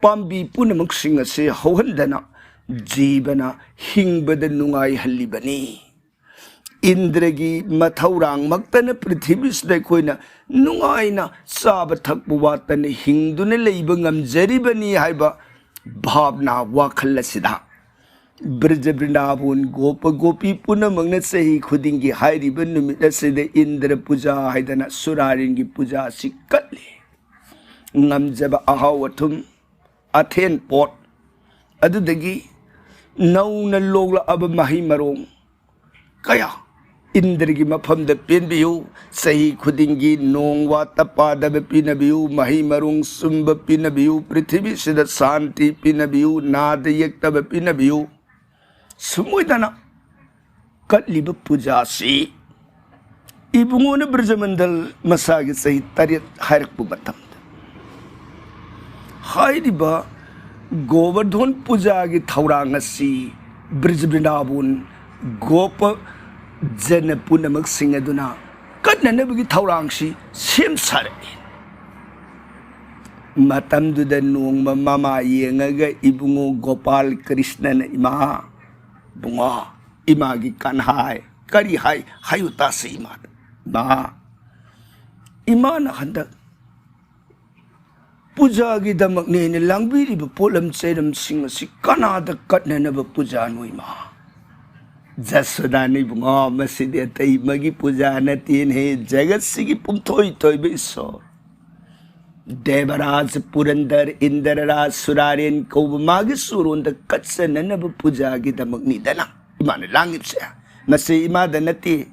ꯄꯥꯝꯕꯤ ꯄꯨꯝꯅꯃꯛꯁꯤꯡ ꯑꯁꯤ ꯍꯧꯍꯟꯗꯅ ꯖꯤꯕꯅ ꯍꯤꯡꯕꯗ ꯅꯨꯡꯉꯥꯏꯍꯜꯂꯤꯕꯅꯤ꯫ ꯏꯟꯗ꯭ꯔꯒꯤ ꯃꯊꯧꯔꯥꯡꯃꯛꯇꯅ ꯄ꯭ꯔꯤꯊꯤꯕꯤꯁꯤꯗ ꯑꯩꯈꯣꯏꯅ ꯅꯨꯡꯉꯥꯏꯅ ꯆꯥꯕ ꯊꯛꯄ ꯋꯥꯠꯇꯅ ꯍꯤꯡꯗꯨꯅ ꯂꯩꯕ ꯉꯝꯖꯔꯤꯕꯅꯤ ꯍꯥꯏꯕ ꯚꯥꯕꯅꯥ ꯋꯥꯈꯜ ꯑꯁꯤꯗ ꯕ꯭ꯔꯖ ꯕ꯭ꯔꯤꯟꯗꯥꯕꯣꯟ ꯒꯣꯄ ꯒꯣꯄꯤ ꯄꯨꯝꯅꯃꯛꯅ ꯆꯍꯤ ꯈꯨꯗꯤꯡꯒꯤ ꯍꯥꯏꯔꯤꯕ ꯅꯨꯃꯤꯠ ꯑꯁꯤꯗ ꯏꯟꯗ꯭ꯔ ꯄꯨꯖꯥ ꯍꯥꯏꯗꯅ ꯁꯨꯔꯥꯔꯤꯟꯒꯤ ꯄꯨꯖꯥ ꯑꯁꯤ ꯀꯠꯂꯤ꯫ ꯉꯝꯖꯕ ꯑꯍꯥꯎ ꯑꯊꯨꯝ, ꯑꯊꯦꯟ ꯄꯣꯠ, ꯑꯗꯨꯗꯒꯤ ꯅꯧꯅ ꯂꯣꯛꯂꯛꯑꯕ ꯃꯍꯩ ꯃꯔꯣꯡ ꯀꯌꯥ ꯏꯟꯗ꯭ꯔꯒꯤ ꯃꯐꯝꯗ ꯄꯦꯟꯕꯤꯌꯨ꯫ ꯆꯍꯤ ꯈꯨꯗꯤꯡꯒꯤ ꯅꯣꯡ ꯋꯥꯠꯇ ꯄꯥꯗꯕ ꯄꯤꯅꯕꯤꯌꯨ, ꯃꯍꯩ ꯃꯔꯣꯡ ꯆꯨꯝꯕ ꯄꯤꯅꯕꯤꯌꯨ, ꯄ꯭ꯔꯤꯊꯤꯕꯤꯁꯤꯗ ꯁꯥꯟꯇꯤ ꯄꯤꯅꯕꯤꯌꯨ, ꯅꯥꯗ ꯌꯦꯛꯇꯕ ꯄꯤꯅꯕꯤꯌꯨ꯫ ꯁꯨꯝ ꯑꯣꯏꯗꯅ ꯀꯠꯂꯤꯕ ꯄꯨꯖꯥꯁꯤ ꯏꯕꯨꯡꯉꯣꯅ ꯕ꯭ꯔꯖꯃꯟꯗꯜ ꯃꯁꯥꯒꯤ ꯆꯍꯤ ꯇꯔꯦꯠ ꯍꯥꯏꯔꯛꯄ ꯃꯇꯝꯗ ꯍꯥꯏꯔꯤꯕ ꯒꯣꯕꯔꯙꯣꯟ ꯄꯨꯖꯥꯒꯤ ꯊꯧꯔꯥꯡ ꯑꯁꯤ ꯕ꯭ꯔꯖ ꯕ꯭ꯔꯤꯟꯗꯥꯕꯣꯟ ꯒꯣꯄ ꯖꯅ ꯄꯨꯝꯅꯃꯛꯁꯤꯡ ꯑꯗꯨꯅ ꯀꯠꯅꯅꯕꯒꯤ ꯊꯧꯔꯥꯡꯁꯤ ꯁꯦꯝ ꯁꯥꯔꯛꯏ꯫ ꯃꯇꯝꯗꯨꯗ ꯅꯣꯡꯃ ꯃꯃꯥ ꯌꯦꯡꯉꯒ ꯏꯕꯨꯡꯉꯣ ꯒꯣꯄꯥꯜ ꯀ꯭ꯔꯤꯁꯅꯅ, "ꯏꯃꯥ, ꯕꯨꯡꯉꯣ, ꯏꯃꯥꯒꯤ ꯀꯟꯍꯥꯏ ꯀꯔꯤ ꯍꯥꯏ? ꯍꯥꯏꯌꯨ ꯇꯥꯁꯤ ꯏꯃꯥꯗ꯫ ꯏꯃꯥ, ꯏꯃꯥꯅ ꯍꯟꯗꯛ ꯄꯨꯖꯥꯒꯤꯗꯃꯛꯅꯦꯅ ꯂꯥꯡꯕꯤꯔꯤꯕ ꯄꯣꯠꯂꯝ ꯆꯩꯔꯝꯁꯤꯡ ꯑꯁꯤ ꯀꯅꯥꯗ ꯀꯠꯅꯅꯕ ꯄꯨꯖꯥꯅꯣ ꯏꯃꯥ?" ꯖꯁꯣꯗꯥꯅ, "ꯏꯕꯨꯡꯉꯣ, ꯃꯁꯤꯗꯤ ꯑꯇꯩ ꯑꯃꯒꯤ ꯄꯨꯖꯥ ꯅꯠꯇꯦꯅꯦ, ꯖꯒꯠꯁꯤꯒꯤ ꯄꯨꯝꯊꯣꯏ ꯊꯣꯏꯕ ꯏꯁꯣꯔ ꯗꯦꯕꯔꯥꯖ ꯄꯨꯔꯟꯗꯔ ꯏꯟꯗ꯭ꯔꯔꯥꯖ ꯁꯨꯔꯥꯔꯦꯟ ꯀꯧꯕ ꯃꯥꯒꯤ ꯁꯨꯔꯣꯟꯗ ꯀꯠꯆꯅꯅꯕ ꯄꯨꯖꯥꯒꯤꯗꯃꯛꯅꯤꯗꯅ ꯏꯃꯥꯅ ꯂꯥꯡꯉꯤꯕꯁꯦ꯫ ꯃꯁꯤ ꯏꯃꯥꯗ ꯅꯠꯇꯦ,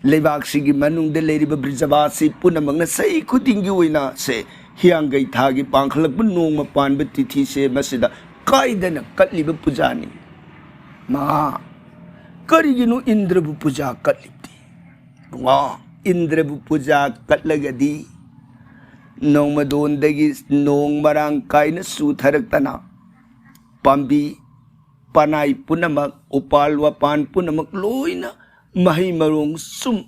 ꯂꯩꯕꯥꯛꯁꯤꯒꯤ ꯃꯅꯨꯡꯗ ꯂꯩꯔꯤꯕ ꯕ꯭ꯔꯤꯖꯕꯥꯁꯤ ꯄꯨꯝꯅꯃꯛꯅ ꯆꯍꯤ ꯈꯨꯗꯤꯡꯒꯤ ꯑꯣꯏꯅ ꯁꯦ ꯍꯤꯌꯥꯡꯒꯩ ꯊꯥꯒꯤ ꯄꯥꯡꯈꯠꯂꯛꯄ ꯅꯣꯡꯃ ꯄꯥꯟꯕ ꯇꯤꯊꯤꯁꯦ ꯃꯁꯤꯗ ꯀꯥꯏꯗꯅ ꯀꯠꯂꯤꯕ ꯄꯨꯖꯥꯅꯤ꯫ ꯃꯥ, ꯀꯔꯤꯒꯤꯅꯣ ꯏꯟꯗ꯭ꯔꯕꯨ ꯄꯨꯖꯥ ꯀꯠꯂꯤꯕꯗꯤ? ꯏꯕꯨꯡꯉꯣ, ꯏꯟꯗ꯭ꯔꯕꯨ ꯄꯨꯖꯥ ꯀꯠꯂꯒꯗꯤ ꯅꯣꯡꯃꯗꯣꯟꯗꯒꯤ ꯅꯣꯡ ꯃꯔꯥꯡ ꯀꯥꯏꯅ ꯆꯨꯊꯔꯛꯇꯅ ꯄꯥꯝꯕꯤ ꯄꯅꯥꯏ ꯄꯨꯝꯅꯃꯛ, ꯎꯄꯥꯜ ꯋꯥꯄꯥꯟ ꯄꯨꯝꯅꯃꯛ ꯂꯣꯏꯅ ꯃꯍꯩ ꯃꯔꯣꯡ ꯁꯨꯝ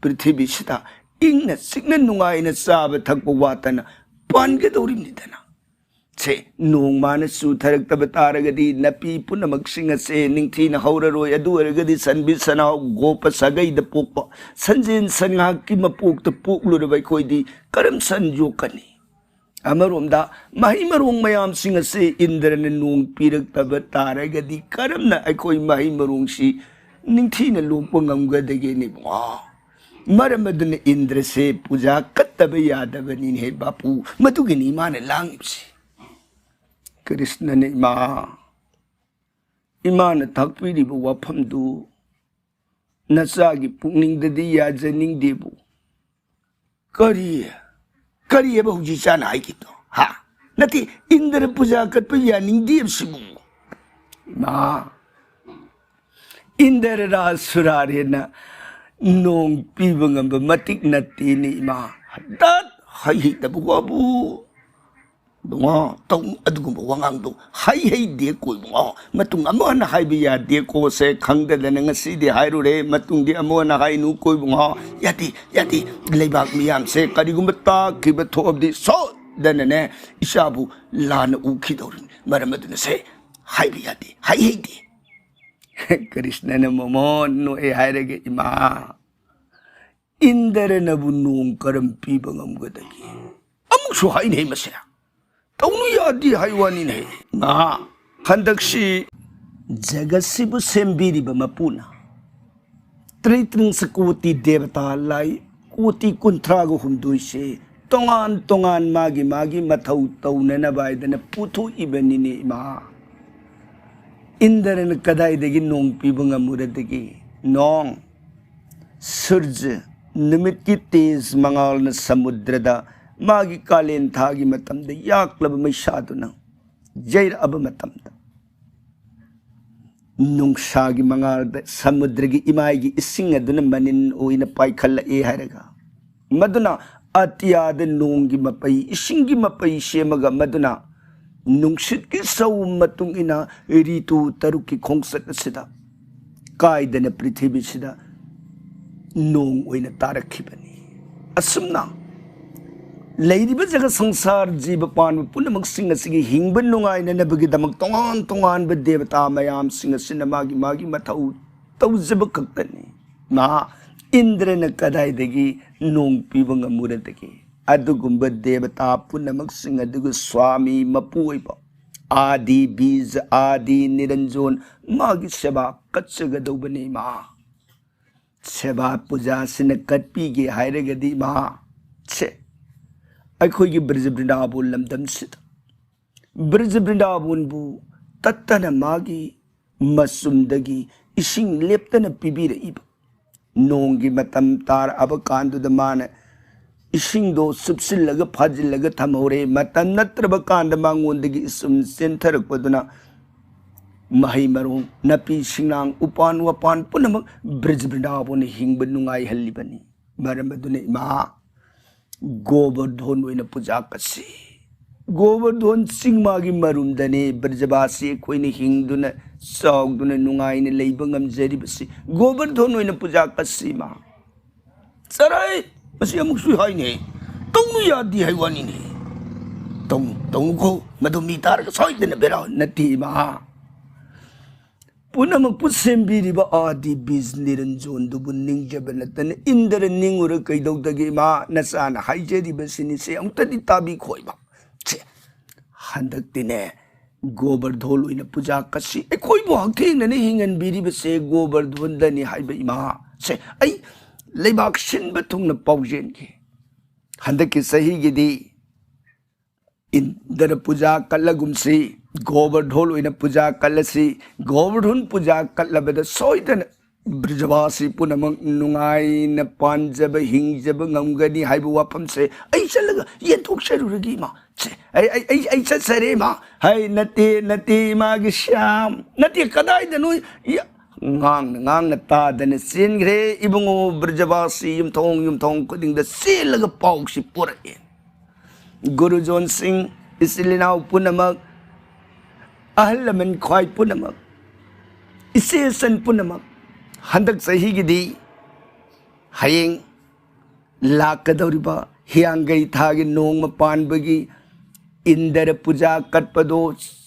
ꯄ꯭ꯔꯤꯊꯤꯕꯤꯁꯤꯗ ꯏꯪꯅ ꯆꯤꯛꯅ ꯅꯨꯡꯉꯥꯏꯅ ꯆꯥꯕ ꯊꯛꯄ ꯋꯥꯠꯇꯅ ꯄꯥꯟꯒꯗꯧꯔꯤꯕꯅꯤꯗꯅ꯫ ꯁꯦ, ꯅꯣꯡꯃꯅ ꯆꯨꯊꯔꯛꯇꯕ ꯇꯥꯔꯒꯗꯤ ꯅꯥꯄꯤ ꯄꯨꯝꯅꯃꯛꯁꯤꯡ ꯑꯁꯦ ꯅꯤꯡꯊꯤꯅ ꯍꯧꯔꯔꯣꯏ꯫ ꯑꯗꯨ ꯑꯣꯏꯔꯒꯗꯤ ꯁꯟꯕꯤ ꯁꯟꯅꯥꯎ ꯒꯣꯄ ꯁꯥꯒꯩꯗ ꯄꯣꯛꯄ, ꯁꯟꯖꯦꯟ ꯁꯟꯉꯥꯛꯀꯤ ꯃꯄꯣꯛꯇ ꯄꯣꯛꯂꯨꯔꯕ ꯑꯩꯈꯣꯏꯗꯤ ꯀꯔꯝ ꯁꯟ ꯌꯣꯛꯀꯅꯤ? ꯑꯃꯔꯣꯝꯗ ꯃꯍꯩ ꯃꯔꯣꯡ ꯃꯌꯥꯝꯁꯤꯡ ꯑꯁꯤ ꯏꯟꯗ꯭ꯔꯅ ꯅꯣꯡ ꯄꯤꯔꯛꯇꯕ ꯇꯥꯔꯒꯗꯤ ꯀꯔꯝꯅ ꯑꯩꯈꯣꯏ ꯃꯍꯩ ꯃꯔꯣꯡꯁꯤ ꯅꯤꯡꯊꯤꯅ ꯂꯣꯛꯄ ꯉꯝꯒꯗꯒꯦꯅꯦ ꯏꯕꯨꯡꯉꯣ? ꯃꯔꯝ ꯑꯗꯨꯅ ꯏꯟꯗ꯭ꯔꯁꯦ ꯄꯨꯖꯥ ꯀꯠꯇꯕ ꯌꯥꯗꯕꯅꯤꯅꯦ ꯕꯥꯄꯨ꯫ ꯃꯗꯨꯒꯤꯅꯤ ꯏꯃꯥꯅ ꯂꯥꯡꯉꯤꯕꯁꯤ꯫ ꯀ꯭ꯔꯤꯁꯅꯅ, ꯏꯃꯥ, ꯏꯃꯥꯅ ꯇꯥꯛꯄꯤꯔꯤꯕ ꯋꯥꯐꯝꯗꯨ ꯅꯆꯥꯒꯤ ꯄꯨꯛꯅꯤꯡꯗꯗꯤ ꯌꯥꯖꯅꯤꯡꯗꯦꯕꯨ꯫ ꯀꯔꯤ? ꯀꯔꯤ ꯍꯥꯏꯕ ꯍꯧꯖꯤꯛ ꯏꯆꯥꯅ ꯍꯥꯏꯈꯤꯕꯗꯣ? ꯍꯥ? ꯅꯠꯇꯦ, ꯏꯟꯗ꯭ꯔ ꯄꯨꯖꯥ ꯀꯠꯄ ꯌꯥꯅꯤꯡꯗꯦ ꯍꯥꯏꯕꯁꯤꯕꯨ? ꯏꯃꯥ, ꯏꯟꯗ꯭ꯔ ꯔꯥꯖ ꯁꯨꯔꯥꯔꯦꯅ ꯅꯣꯡ ꯄꯤꯕ ꯉꯝꯕ ꯃꯇꯤꯛ ꯅꯠꯇꯦꯅꯦ ꯏꯃꯥ꯫ ꯗꯠ! ꯍꯩ ꯍꯩꯇꯕ ꯋꯥꯕꯨ꯫ ꯏꯕꯨꯡꯉꯣ, ꯇꯧ-, ꯑꯗꯨꯒꯨꯝꯕ ꯋꯥꯉꯥꯡꯗꯣ ꯍꯩ ꯍꯩꯗꯦꯀꯣ ꯏꯕꯨꯡꯉꯣ꯫ ꯃꯇꯨꯡ ꯑꯃꯨꯛ ꯍꯟꯅ ꯍꯥꯏꯕ ꯌꯥꯗꯦꯀꯣ ꯁꯦ, ꯈꯪꯗꯗꯅ ꯉꯁꯤꯗꯤ ꯍꯥꯏꯔꯨꯔꯦ, ꯃꯇꯨꯡꯗꯤ ꯑꯃꯨꯛ ꯍꯟꯅ ꯍꯥꯏꯅꯨꯀꯣ ꯏꯕꯨꯡꯉꯣ꯫ ꯌꯥꯗꯦ, ꯌꯥꯗꯦ꯫ ꯂꯩꯕꯥꯛ ꯃꯤꯌꯥꯝꯁꯦ ꯀꯔꯤꯒꯨꯝꯕ ꯇꯥꯈꯤꯕ ꯊꯣꯛꯑꯕꯗꯤ ꯁꯣꯏꯗꯅꯅꯦ ꯏꯆꯥꯕꯨ ꯂꯥꯟꯅ ꯎꯈꯤꯗꯧꯔꯤꯅꯤ꯫ ꯃꯔꯝ ꯑꯗꯨꯅ ꯁꯦ ꯍꯥꯏꯕ ꯌꯥꯗꯦ, ꯍꯩ ꯍꯩꯗꯦ꯫ ꯀ꯭ꯔꯤꯁꯅꯅ ꯃꯣꯃꯣꯟ ꯅꯣꯛꯑꯦ ꯍꯥꯏꯔꯒ, ꯏꯃꯥ, ꯏꯟꯗ꯭ꯔꯅꯕꯨ ꯅꯣꯡ ꯀꯔꯝ ꯄꯤꯕ ꯉꯝꯒꯗꯒꯦ? ꯑꯃꯨꯛꯁꯨ ꯍꯥꯏꯅꯩ ꯃꯁꯦ꯫ ꯇꯧꯅꯨ ꯌꯥꯗꯦ ꯍꯥꯏ ꯋꯥꯅꯤꯅꯦ꯫ ꯉꯥ, ꯍꯟꯗꯛꯁꯤ ꯖꯒꯠꯁꯤꯕꯨ ꯁꯦꯝꯕꯤꯔꯤꯕ ꯃꯄꯨꯅ ꯇ꯭ꯔꯤꯇ꯭ꯔꯤꯡꯁ ꯀꯣꯇꯤ ꯗꯦꯕꯇꯥ ꯂꯥꯏ ꯀꯣꯇꯤ ꯀꯨꯟꯊ꯭ꯔꯥꯒ ꯍꯨꯝꯗꯣꯏꯁꯦ ꯇꯣꯉꯥꯟ ꯇꯣꯉꯥꯟ ꯃꯥꯒꯤ ꯃꯥꯒꯤ ꯃꯊꯧ ꯇꯧꯅꯅꯕ ꯍꯥꯏꯗꯅ ꯄꯨꯊꯣꯛꯏꯕꯅꯤꯅꯦ ꯏꯃꯥ꯫ ꯏꯟꯗ꯭ꯔꯅ ꯀꯗꯥꯏꯗꯒꯤ ꯅꯣꯡ ꯄꯤꯕ ꯉꯝꯃꯨꯔꯗꯒꯦ? ꯅꯣꯡ, ꯁꯨꯔꯖ, ꯅꯨꯃꯤꯠꯀꯤ ꯇꯦꯖ ꯃꯉꯥꯜꯅ ꯁꯃꯨꯗ꯭ꯔꯗ ꯃꯥꯒꯤ ꯀꯥꯂꯦꯟ ꯊꯥꯒꯤ ꯃꯇꯝꯗ ꯌꯥꯛꯂꯕ ꯃꯩꯁꯥꯗꯨꯅ ꯌꯩꯔꯛꯑꯕ ꯃꯇꯝꯗ, ꯅꯨꯡꯁꯥꯒꯤ ꯃꯉꯥꯜꯗ ꯁꯃꯨꯗ꯭ꯔꯒꯤ ꯏꯃꯥꯏꯒꯤ ꯏꯁꯤꯡ ꯑꯗꯨꯅ ꯃꯅꯤꯟ ꯑꯣꯏꯅ ꯄꯥꯏꯈꯠꯂꯛꯑꯦ ꯍꯥꯏꯔꯒ, ꯃꯗꯨꯅ ꯑꯇꯤꯌꯥꯗ ꯅꯣꯡꯒꯤ ꯃꯄꯩ, ꯏꯁꯤꯡꯒꯤ ꯃꯄꯩ ꯁꯦꯝꯃꯒ, ꯃꯗꯨꯅ ꯅꯨꯡꯁꯤꯠꯀꯤ ꯁꯧ ꯃꯇꯨꯡ ꯏꯟꯅ ꯔꯤꯇꯨ ꯇꯔꯨꯛꯀꯤ ꯈꯣꯡꯆꯠ ꯑꯁꯤꯗ ꯀꯥꯏꯗꯅ ꯄ꯭ꯔꯤꯊꯤꯕꯤꯁꯤꯗ ꯅꯣꯡ ꯑꯣꯏꯅ ꯇꯥꯔꯛꯈꯤꯕꯅꯤ꯫ ꯑꯁꯨꯝꯅ ꯂꯩꯔꯤꯕ ꯖꯒꯠ ꯁꯪꯁꯥꯔ ꯖꯤꯕ ꯄꯥꯟꯕ ꯄꯨꯝꯅꯃꯛꯁꯤꯡ ꯑꯁꯤꯒꯤ ꯍꯤꯡꯕ ꯅꯨꯡꯉꯥꯏꯅꯅꯕꯒꯤꯗꯃꯛ ꯇꯣꯉꯥꯟ ꯇꯣꯉꯥꯟꯕ ꯗꯦꯕꯇꯥ ꯃꯌꯥꯝꯁꯤꯡ ꯑꯁꯤꯅ ꯃꯥꯒꯤ ꯃꯥꯒꯤ ꯃꯊꯧ ꯇꯧꯖꯕ ꯈꯛꯇꯅꯤ꯫ ꯃꯍꯥ ꯏꯟꯗ꯭ꯔꯅ ꯀꯗꯥꯏꯗꯒꯤ ꯅꯣꯡ ꯄꯤꯕ ꯉꯝꯃꯨꯔꯗꯒꯦ? ꯑꯗꯨꯒꯨꯝꯕ ꯗꯦꯕꯇꯥ ꯄꯨꯝꯅꯃꯛꯁꯤꯡ ꯑꯗꯨꯒ ꯁ꯭ꯋꯥꯃꯤ ꯃꯄꯨ ꯑꯣꯏꯕ ꯑꯥꯗꯤ ꯕꯤꯖ ꯑꯥꯗꯤ ꯅꯤꯔꯟꯖꯣꯟ ꯃꯥꯒꯤ ꯁꯦꯕꯥ ꯀꯠꯆꯒꯗꯧꯕꯅꯤ ꯏꯃꯥ꯫ ꯁꯦꯕꯥ ꯄꯨꯖꯥꯁꯤꯅ ꯀꯠꯄꯤꯒꯦ ꯍꯥꯏꯔꯒꯗꯤ ꯏꯃꯥ, ꯁꯦ, ꯑꯩꯈꯣꯏꯒꯤ ꯕ꯭ꯔꯖ ꯕ꯭ꯔꯤꯟꯗꯥꯕꯣꯟ ꯂꯝꯗꯝꯁꯤꯗ ꯕ꯭ꯔꯖ ꯕ꯭ꯔꯤꯟꯗꯥꯕꯣꯟꯕꯨ ꯇꯠꯇꯅ ꯃꯥꯒꯤ ꯃꯆꯨꯝꯗꯒꯤ ꯏꯁꯤꯡ ꯂꯦꯞꯇꯅ ꯄꯤꯕꯤꯔꯛꯏꯕ, ꯅꯣꯡꯒꯤ ꯃꯇꯝ ꯇꯥꯔꯛꯑꯕ ꯀꯥꯟꯗꯨꯗ ꯃꯥꯅ ꯏꯁꯤꯡꯗꯣ ꯆꯨꯞꯁꯤꯜꯂꯒ ꯐꯥꯖꯤꯜꯂꯒ ꯊꯝꯍꯧꯔꯦ꯫ ꯃꯇꯝ ꯅꯠꯇ꯭ꯔꯕ ꯀꯥꯟꯗ ꯃꯉꯣꯟꯗꯒꯤ ꯏꯁꯨꯝ ꯆꯦꯟꯊꯔꯛꯄꯗꯨꯅ ꯃꯍꯩ ꯃꯔꯣꯡ, ꯅꯥꯄꯤ ꯁꯤꯡꯅꯥꯡ, ꯎꯄꯥꯟ ꯋꯥꯄꯥꯟ ꯄꯨꯝꯅꯃꯛ ꯕ꯭ꯔꯖ ꯕ꯭ꯔꯤꯟꯗꯥꯕꯣꯟꯅ ꯍꯤꯡꯕ ꯅꯨꯡꯉꯥꯏꯍꯜꯂꯤꯕꯅꯤ꯫ ꯃꯔꯝ ꯑꯗꯨꯅ ꯏꯃꯥ, ꯒꯣꯕꯔꯙꯣꯟ ꯑꯣꯏꯅ ꯄꯨꯖꯥ ꯀꯠꯁꯤ꯫ ꯒꯣꯕꯔꯙꯣꯟ ꯆꯤꯡꯃꯥꯒꯤ ꯃꯔꯨꯝꯗꯅꯤ ꯕ꯭ꯔꯖꯕꯥꯁꯤ ꯑꯩꯈꯣꯏꯅ ꯍꯤꯡꯗꯨꯅ, ꯆꯥꯎꯗꯨꯅ, ꯅꯨꯡꯉꯥꯏꯅ ꯂꯩꯕ ꯉꯝꯖꯔꯤꯕꯁꯤ꯫ ꯒꯣꯕꯔꯙꯣꯟ ꯑꯣꯏꯅ ꯄꯨꯖꯥ ꯀꯠꯁꯤ ꯏꯃꯥ꯫ ꯆꯔꯥꯏ! ꯃꯁꯤ ꯑꯃꯨꯛꯁꯨ ꯍꯥꯏꯅꯦ꯫ ꯇꯧꯅꯨ ꯌꯥꯗꯦ ꯍꯥꯏ ꯋꯥꯅꯤꯅꯦ꯫ ꯇꯧꯅꯨ, ꯇꯧꯅꯨꯀꯣ꯫ ꯃꯗꯨ ꯃꯤ ꯇꯥꯔꯒ ꯁꯣꯏꯗꯅ ꯕꯦꯔꯥ ꯅꯠꯇꯦ ꯏꯃꯥ꯫ ꯄꯨꯝꯅꯃꯛꯄꯨ ꯁꯦꯝꯕꯤꯔꯤꯕ ꯑꯥꯗꯤ ꯕꯤꯖ ꯅꯤꯔꯟꯖꯣꯟꯗꯨꯕꯨ ꯅꯤꯡꯖꯕ ꯅꯠꯇꯅ ꯏꯟꯗ꯭ꯔ ꯅꯤꯡꯉꯨꯔ ꯀꯩꯗꯧꯗꯒꯦ ꯏꯃꯥ? ꯅꯆꯥꯅ ꯍꯥꯏꯖꯔꯤꯕꯁꯤꯅꯤ, ꯁꯦ ꯑꯃꯨꯛꯇꯗꯤ ꯇꯥꯕꯤꯈꯣ ꯏꯃꯥ꯫ ꯁꯦ, ꯍꯟꯗꯛꯇꯤꯅꯦ, ꯒꯣꯕꯔꯙꯣꯟ ꯑꯣꯏꯅ ꯄꯨꯖꯥ ꯀꯠꯁꯤ꯫ ꯑꯩꯈꯣꯏꯕꯨ ꯍꯛꯊꯦꯡꯅꯅ ꯍꯤꯡꯍꯟꯕꯤꯔꯤꯕꯁꯦ ꯒꯣꯕꯔꯙꯣꯟꯗꯅꯤ ꯍꯥꯏꯕ ꯏꯃꯥ꯫ ꯁꯦ, ꯑꯩ ꯂꯩꯕꯥꯛ ꯁꯤꯟꯕ ꯊꯨꯡꯅ ꯄꯥꯎꯖꯦꯟꯒꯦ꯫ ꯍꯟꯗꯛꯀꯤ ꯆꯍꯤꯒꯤꯗꯤ ꯏꯟꯗ꯭ꯔ ꯄꯨꯖꯥ ꯀꯠꯂꯒꯨꯝꯁꯤ, ꯒꯣꯕꯔꯙꯣꯟ ꯑꯣꯏꯅ ꯄꯨꯖꯥ ꯀꯠꯂꯁꯤ꯫ ꯒꯣꯕꯔꯙꯣꯟ ꯄꯨꯖꯥ ꯀꯠꯂꯕꯗ ꯁꯣꯏꯗꯅ ꯕ꯭ꯔꯖꯕꯥꯁꯤ ꯄꯨꯝꯅꯃꯛ ꯅꯨꯡꯉꯥꯏꯅ ꯄꯥꯟꯖꯕ, ꯍꯤꯡꯖꯕ ꯉꯝꯒꯅꯤ ꯍꯥꯏꯕ ꯋꯥꯐꯝꯁꯦ ꯑꯩ ꯆꯠꯂꯒ ꯌꯦꯟꯊꯣꯛꯆꯔꯨꯔꯒꯦ ꯏꯃꯥ꯫ ꯁꯦ, ꯑꯩ, ꯑꯩ, ꯑꯩ, ꯑꯩ ꯆꯠꯆꯔꯦ ꯏꯃꯥ꯫ ꯍꯥꯏ, ꯅꯠꯇꯦ, ꯅꯠꯇꯦ, ꯏꯃꯥꯒꯤ ꯁ꯭ꯌꯥꯝ, ꯅꯠꯇꯦ, ꯀꯗꯥꯏꯗꯅꯣ? ꯌ-, ꯉꯥꯡꯅ ꯉꯥꯡꯅ ꯇꯥꯗꯅ ꯆꯦꯟꯈ꯭ꯔꯦ꯫ ꯏꯕꯨꯡꯉꯣ ꯕ꯭ꯔꯖꯕꯥꯁꯤ ꯌꯨꯝꯊꯣꯡ ꯌꯨꯝꯊꯣꯡ ꯈꯨꯗꯤꯡꯗ ꯆꯦꯜꯂꯒ ꯄꯥꯎꯁꯤ ꯄꯨꯔꯛꯑꯦ꯫ ꯒꯨꯔꯨꯖꯣꯟꯁꯤꯡ, ꯏꯆꯤꯜ ꯏꯅꯥꯎ ꯄꯨꯝꯅꯃꯛ, ꯑꯍꯜ ꯂꯃꯟ ꯈ꯭ꯋꯥꯏ ꯄꯨꯝꯅꯃꯛ, ꯏꯆꯦ ꯏꯆꯟ ꯄꯨꯝꯅꯃꯛ, ꯍꯟꯗꯛ ꯆꯍꯤꯒꯤꯗꯤ ꯍꯌꯦꯡ ꯂꯥꯛꯀꯗꯧꯔꯤꯕ ꯍꯤꯌꯥꯡꯒꯩ ꯊꯥꯒꯤ ꯅꯣꯡꯃ ꯄꯥꯟꯕꯒꯤ ꯏꯟꯗ꯭ꯔ ꯄꯨꯖꯥ ꯀꯠꯄꯗꯣ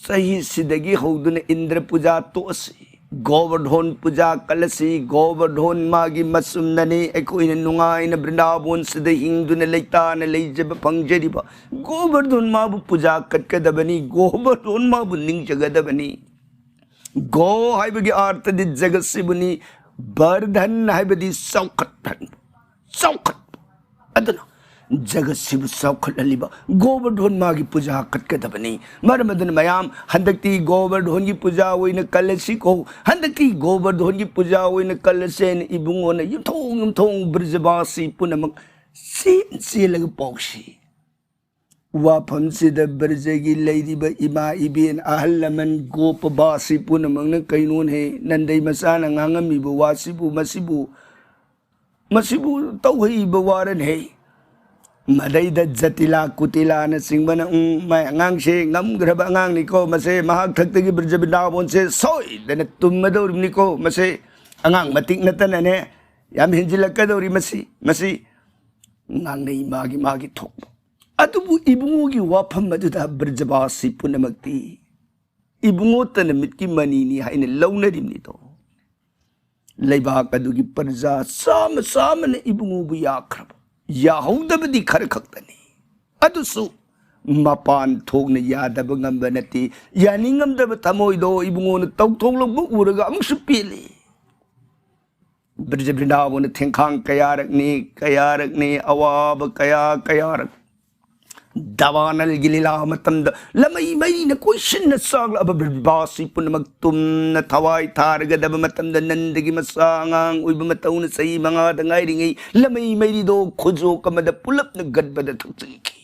ꯆꯍꯤꯁꯤꯗꯒꯤ ꯍꯧꯗꯨꯅ ꯏꯟꯗ꯭ꯔ ꯄꯨꯖꯥ ꯇꯣꯛꯑꯁꯤ꯫ ꯒꯣꯕꯔꯙꯣꯟ ꯄꯨꯖꯥ ꯀꯠꯂꯁꯤ꯫ ꯒꯣꯕꯔꯙꯣꯟ ꯃꯥꯒꯤ ꯃꯆꯨꯝꯅꯅꯤ ꯑꯩꯈꯣꯏꯅ ꯅꯨꯡꯉꯥꯏꯅ ꯕ꯭ꯔꯤꯟꯗꯥꯕꯣꯟꯁꯤꯗ ꯍꯤꯡꯗꯨꯅ ꯂꯩꯇꯥꯅ ꯂꯩꯖꯕ ꯐꯪꯖꯔꯤꯕ꯫ ꯒꯣꯕꯔꯙꯣꯟ ꯃꯥꯕꯨ ꯄꯨꯖꯥ ꯀꯠꯀꯗꯕꯅꯤ꯫ ꯒꯣꯕꯔꯙꯣꯟ ꯃꯥꯕꯨ ꯅꯤꯡꯖꯒꯗꯕꯅꯤ꯫ ꯒꯣ ꯍꯥꯏꯕꯒꯤ ꯑꯥꯔꯊꯗꯤ ꯖꯒꯠꯁꯤꯕꯨꯅꯤ꯫ ꯕꯔꯙꯟ ꯍꯥꯏꯕꯗꯤ ꯆꯥꯎꯈꯠꯍꯟꯕ, ꯆꯥꯎꯈꯠꯄ꯫ ꯑꯗꯨꯅ ꯖꯒꯠꯁꯤꯕꯨ ꯆꯥꯎꯈꯠꯍꯜꯂꯤꯕ ꯒꯣꯕꯔꯙꯣꯟ ꯃꯥꯒꯤ ꯄꯨꯖꯥ ꯀꯠꯀꯗꯕꯅꯤ꯫ ꯃꯔꯝ ꯑꯗꯨꯅ ꯃꯌꯥꯝ, ꯍꯟꯗꯛꯇꯤ ꯒꯣꯕꯔꯙꯣꯟꯒꯤ ꯄꯨꯖꯥ ꯑꯣꯏꯅ ꯀꯜꯂꯁꯤꯀꯣ, ꯍꯟꯗꯛꯇꯤ ꯒꯣꯕꯔꯙꯣꯟꯒꯤ ꯄꯨꯖꯥ ꯑꯣꯏꯅ ꯀꯜꯂꯁꯦꯅ ꯏꯕꯨꯡꯉꯣꯅ ꯌꯨꯝꯊꯣꯡ ꯌꯨꯝꯊꯣꯡ ꯕ꯭ꯔꯖꯕꯥꯁꯤ ꯄꯨꯝꯅꯃꯛ ꯆꯦꯟ ꯆꯦꯜꯂꯒ ꯄꯥꯎꯁꯤ꯫ ꯋꯥꯐꯝꯁꯤꯗ ꯕ꯭ꯔꯖꯒꯤ ꯂꯩꯔꯤꯕ ꯏꯃꯥ ꯏꯕꯦꯟ, ꯑꯍꯜ ꯂꯃꯟ, ꯒꯣꯄꯕꯥꯁꯤ ꯄꯨꯝꯅꯃꯛꯅ ꯀꯩꯅꯣꯅꯦ, ꯅꯟꯗꯩ ꯃꯆꯥꯅ ꯉꯥꯡꯉꯝꯃꯤꯕ ꯋꯥꯁꯤꯕꯨ, ꯃꯁꯤꯕꯨ, ꯃꯁꯤꯕꯨ ꯇꯧꯍꯩꯕ ꯋꯥꯔꯅꯦ꯫ ꯃꯗꯩꯗ ꯖꯇꯤꯂꯥ ꯀꯨꯇꯤꯂꯥꯅ ꯆꯤꯡꯕꯅ, "ꯎꯝ, ꯃꯥꯏ ꯑꯉꯥꯡꯁꯦ ꯉꯝꯈ꯭ꯔꯕ ꯑꯉꯥꯡꯅꯤꯀꯣ, ꯃꯁꯦ ꯃꯍꯥꯛ ꯊꯛꯇꯒꯤ ꯕ꯭ꯔꯖ ꯕ꯭ꯔꯤꯟꯗꯥꯕꯣꯟꯁꯦ ꯁꯣꯏꯗꯅ ꯇꯨꯝꯃꯗꯧꯔꯤꯕꯅꯤꯀꯣ, ꯃꯁꯦ ꯑꯉꯥꯡ ꯃꯇꯤꯛ ꯅꯠꯇꯅꯅꯦ, ꯌꯥꯝ ꯍꯦꯟꯖꯤꯜꯂꯛꯀꯗꯧꯔꯤ ꯃꯁꯤ", ꯃꯁꯤ ꯉꯥꯡꯅꯩ ꯃꯥꯒꯤ ꯃꯥꯒꯤ ꯊꯣꯛꯄ꯫ ꯑꯗꯨꯕꯨ ꯏꯕꯨꯡꯉꯣꯒꯤ ꯋꯥꯐꯝ ꯑꯗꯨꯗ ꯕ꯭ꯔꯖꯕꯥꯁꯤ ꯄꯨꯝꯅꯃꯛꯇꯤ ꯏꯕꯨꯡꯉꯣꯇ ꯅꯨꯃꯤꯠꯀꯤ ꯃꯅꯤꯅꯤ ꯍꯥꯏꯅ ꯂꯧꯅꯔꯤꯕꯅꯤꯗꯣ꯫ ꯂꯩꯕꯥꯛ ꯑꯗꯨꯒꯤ ꯄ꯭ꯔꯖꯥ ꯆꯥꯝꯃ ꯆꯥꯝꯃꯅ ꯏꯕꯨꯡꯉꯣꯕꯨ ꯌꯥꯈ꯭ꯔꯕ, ꯌꯥꯍꯧꯗꯕꯗꯤ ꯈꯔ ꯈꯛꯇꯅꯤ꯫ ꯑꯗꯨꯁꯨ ꯃꯄꯥꯟ ꯊꯣꯛꯅ ꯌꯥꯗꯕ ꯉꯝꯕ ꯅꯠꯇꯦ꯫ ꯌꯥꯅꯤꯡꯉꯝꯗꯕ ꯊꯃꯣꯏꯗꯣ ꯏꯕꯨꯡꯉꯣꯅ ꯇꯧꯊꯣꯛꯂꯛꯄ ꯎꯔꯒ ꯑꯃꯨꯛꯁꯨ ꯄꯦꯜꯂꯤ꯫ ꯕ꯭ꯔꯖ ꯕ꯭ꯔꯤꯟꯗꯥꯕꯟ ꯊꯦꯡꯈꯥꯡ ꯀꯌꯥꯔꯛꯅꯤ, ꯀꯌꯥꯔꯛꯅꯤ, ꯑꯋꯥꯕ ꯀꯌꯥ, ꯀꯌꯥꯔꯛ꯫ ꯗꯥꯕꯥꯅꯜꯒꯤ ꯂꯤꯂꯥ ꯃꯇꯝꯗ ꯂꯃꯩ ꯃꯩꯅ ꯀꯣꯏꯁꯤꯟꯅ ꯆꯥꯛꯂꯛꯑꯕ ꯕ꯭ꯔꯖꯕꯥꯁꯤ ꯄꯨꯝꯅꯃꯛ ꯇꯨꯝꯅ ꯊꯋꯥꯏ ꯊꯥꯔꯒꯗꯕ ꯃꯇꯝꯗ, ꯅꯟꯗꯒꯤ ꯃꯆꯥ ꯑꯉꯥꯡ ꯑꯣꯏꯕ ꯃꯇꯧꯅ ꯆꯍꯤ ꯃꯉꯥꯗ ꯉꯥꯏꯔꯤꯉꯩ ꯂꯃꯩ ꯃꯩꯔꯤꯗꯣ ꯈꯨꯖꯣꯛ ꯑꯃꯗ ꯄꯨꯂꯞꯅ ꯒꯠꯕꯗ ꯊꯛꯆꯤꯟꯈꯤ꯫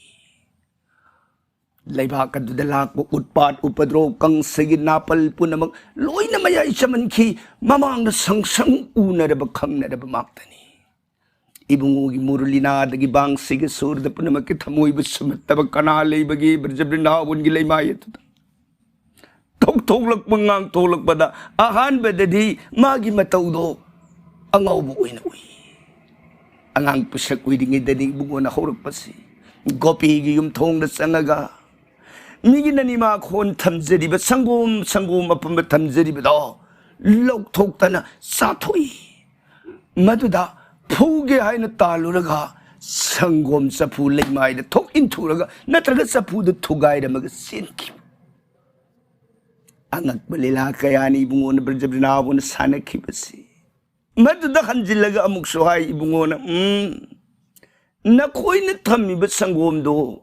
ꯂꯩꯕꯥꯛ ꯑꯗꯨꯗ ꯂꯥꯛꯄ ꯎꯠꯄꯥꯠ ꯎꯄꯗ꯭ꯔꯣ, ꯀꯪꯁꯒꯤ ꯅꯥꯄꯜ ꯄꯨꯝꯅꯃꯛ ꯂꯣꯏꯅ ꯃꯌꯥꯏ ꯆꯝꯍꯟꯈꯤ꯫ ꯃꯃꯥꯡꯗ ꯁꯪ ꯁꯪ ꯎꯅꯔꯕ ꯈꯪꯅꯔꯕ ꯉꯥꯛꯇꯅꯤ꯫ ꯏꯕꯨꯡꯉꯣꯒꯤ ꯃꯨꯔꯂꯤꯅꯥꯗꯒꯤ ꯕꯥꯡꯁꯤꯒꯤ ꯁꯨꯔꯗ ꯄꯨꯝꯅꯃꯛꯀꯤ ꯊꯃꯣꯏꯕꯨ ꯁꯨꯝꯍꯠꯇꯕ ꯀꯅꯥ ꯂꯩꯕꯒꯦ ꯕ꯭ꯔꯖ ꯕ꯭ꯔꯤꯟꯗꯥꯕꯟꯒꯤ ꯂꯩꯃꯥꯏ ꯑꯗꯨꯗ? ꯊꯣꯛꯊꯣꯛꯂꯛꯄ ꯉꯥꯡꯊꯣꯛꯂꯛꯄꯗ ꯑꯍꯥꯟꯕꯗꯗꯤ ꯃꯥꯒꯤ ꯃꯇꯧꯗꯣ ꯑꯉꯥꯎꯕ ꯑꯣꯏꯅ ꯎꯏ꯫ ꯑꯉꯥꯡ ꯄꯤꯁꯛ ꯑꯣꯏꯔꯤꯉꯩꯗꯅꯤ ꯏꯕꯨꯡꯉꯣꯅ ꯍꯧꯔꯛꯄꯁꯤ꯫ ꯒꯣꯄꯤꯒꯤ ꯌꯨꯝꯊꯣꯡꯗ ꯆꯪꯉꯒ ꯃꯤꯒꯤ ꯅꯅꯤꯃꯥꯈꯣꯟ ꯊꯝꯖꯔꯤꯕ, ꯁꯪꯒꯣꯝ, ꯁꯪꯒꯣꯝ ꯑꯄꯨꯝꯕ ꯊꯝꯖꯔꯤꯕꯗꯣ ꯂꯧꯊꯣꯛꯇꯅ ꯆꯥꯊꯣꯛꯏ꯫ ꯃꯗꯨꯗ ꯐꯨꯒꯦ ꯍꯥꯏꯅ ꯇꯥꯜꯂꯨꯔꯒ ꯁꯪꯒꯣꯝ ꯆꯐꯨ ꯂꯩꯃꯥꯏꯗ ꯊꯣꯛ ꯏꯟꯊꯨꯔꯒ ꯅꯠꯇ꯭ꯔꯒ ꯆꯐꯨꯗꯨ ꯊꯨꯒꯥꯏꯔꯝꯃꯒ ꯆꯦꯟꯈꯤꯕ꯫ ꯑꯉꯛꯄ ꯂꯤꯂꯥ ꯀꯌꯥꯅꯤ ꯏꯕꯨꯡꯉꯣꯅ ꯕ꯭ꯔꯖꯕꯤꯅꯥꯕꯨꯅ ꯁꯥꯟꯅꯈꯤꯕꯁꯤ꯫ ꯃꯗꯨꯗ ꯍꯟꯖꯤꯜꯂꯒ ꯑꯃꯨꯛꯁꯨ ꯍꯥꯏ ꯏꯕꯨꯡꯉꯣꯅ, "ꯎꯝ, ꯅꯈꯣꯏꯅ ꯊꯝꯃꯤꯕ ꯁꯪꯒꯣꯝꯗꯣ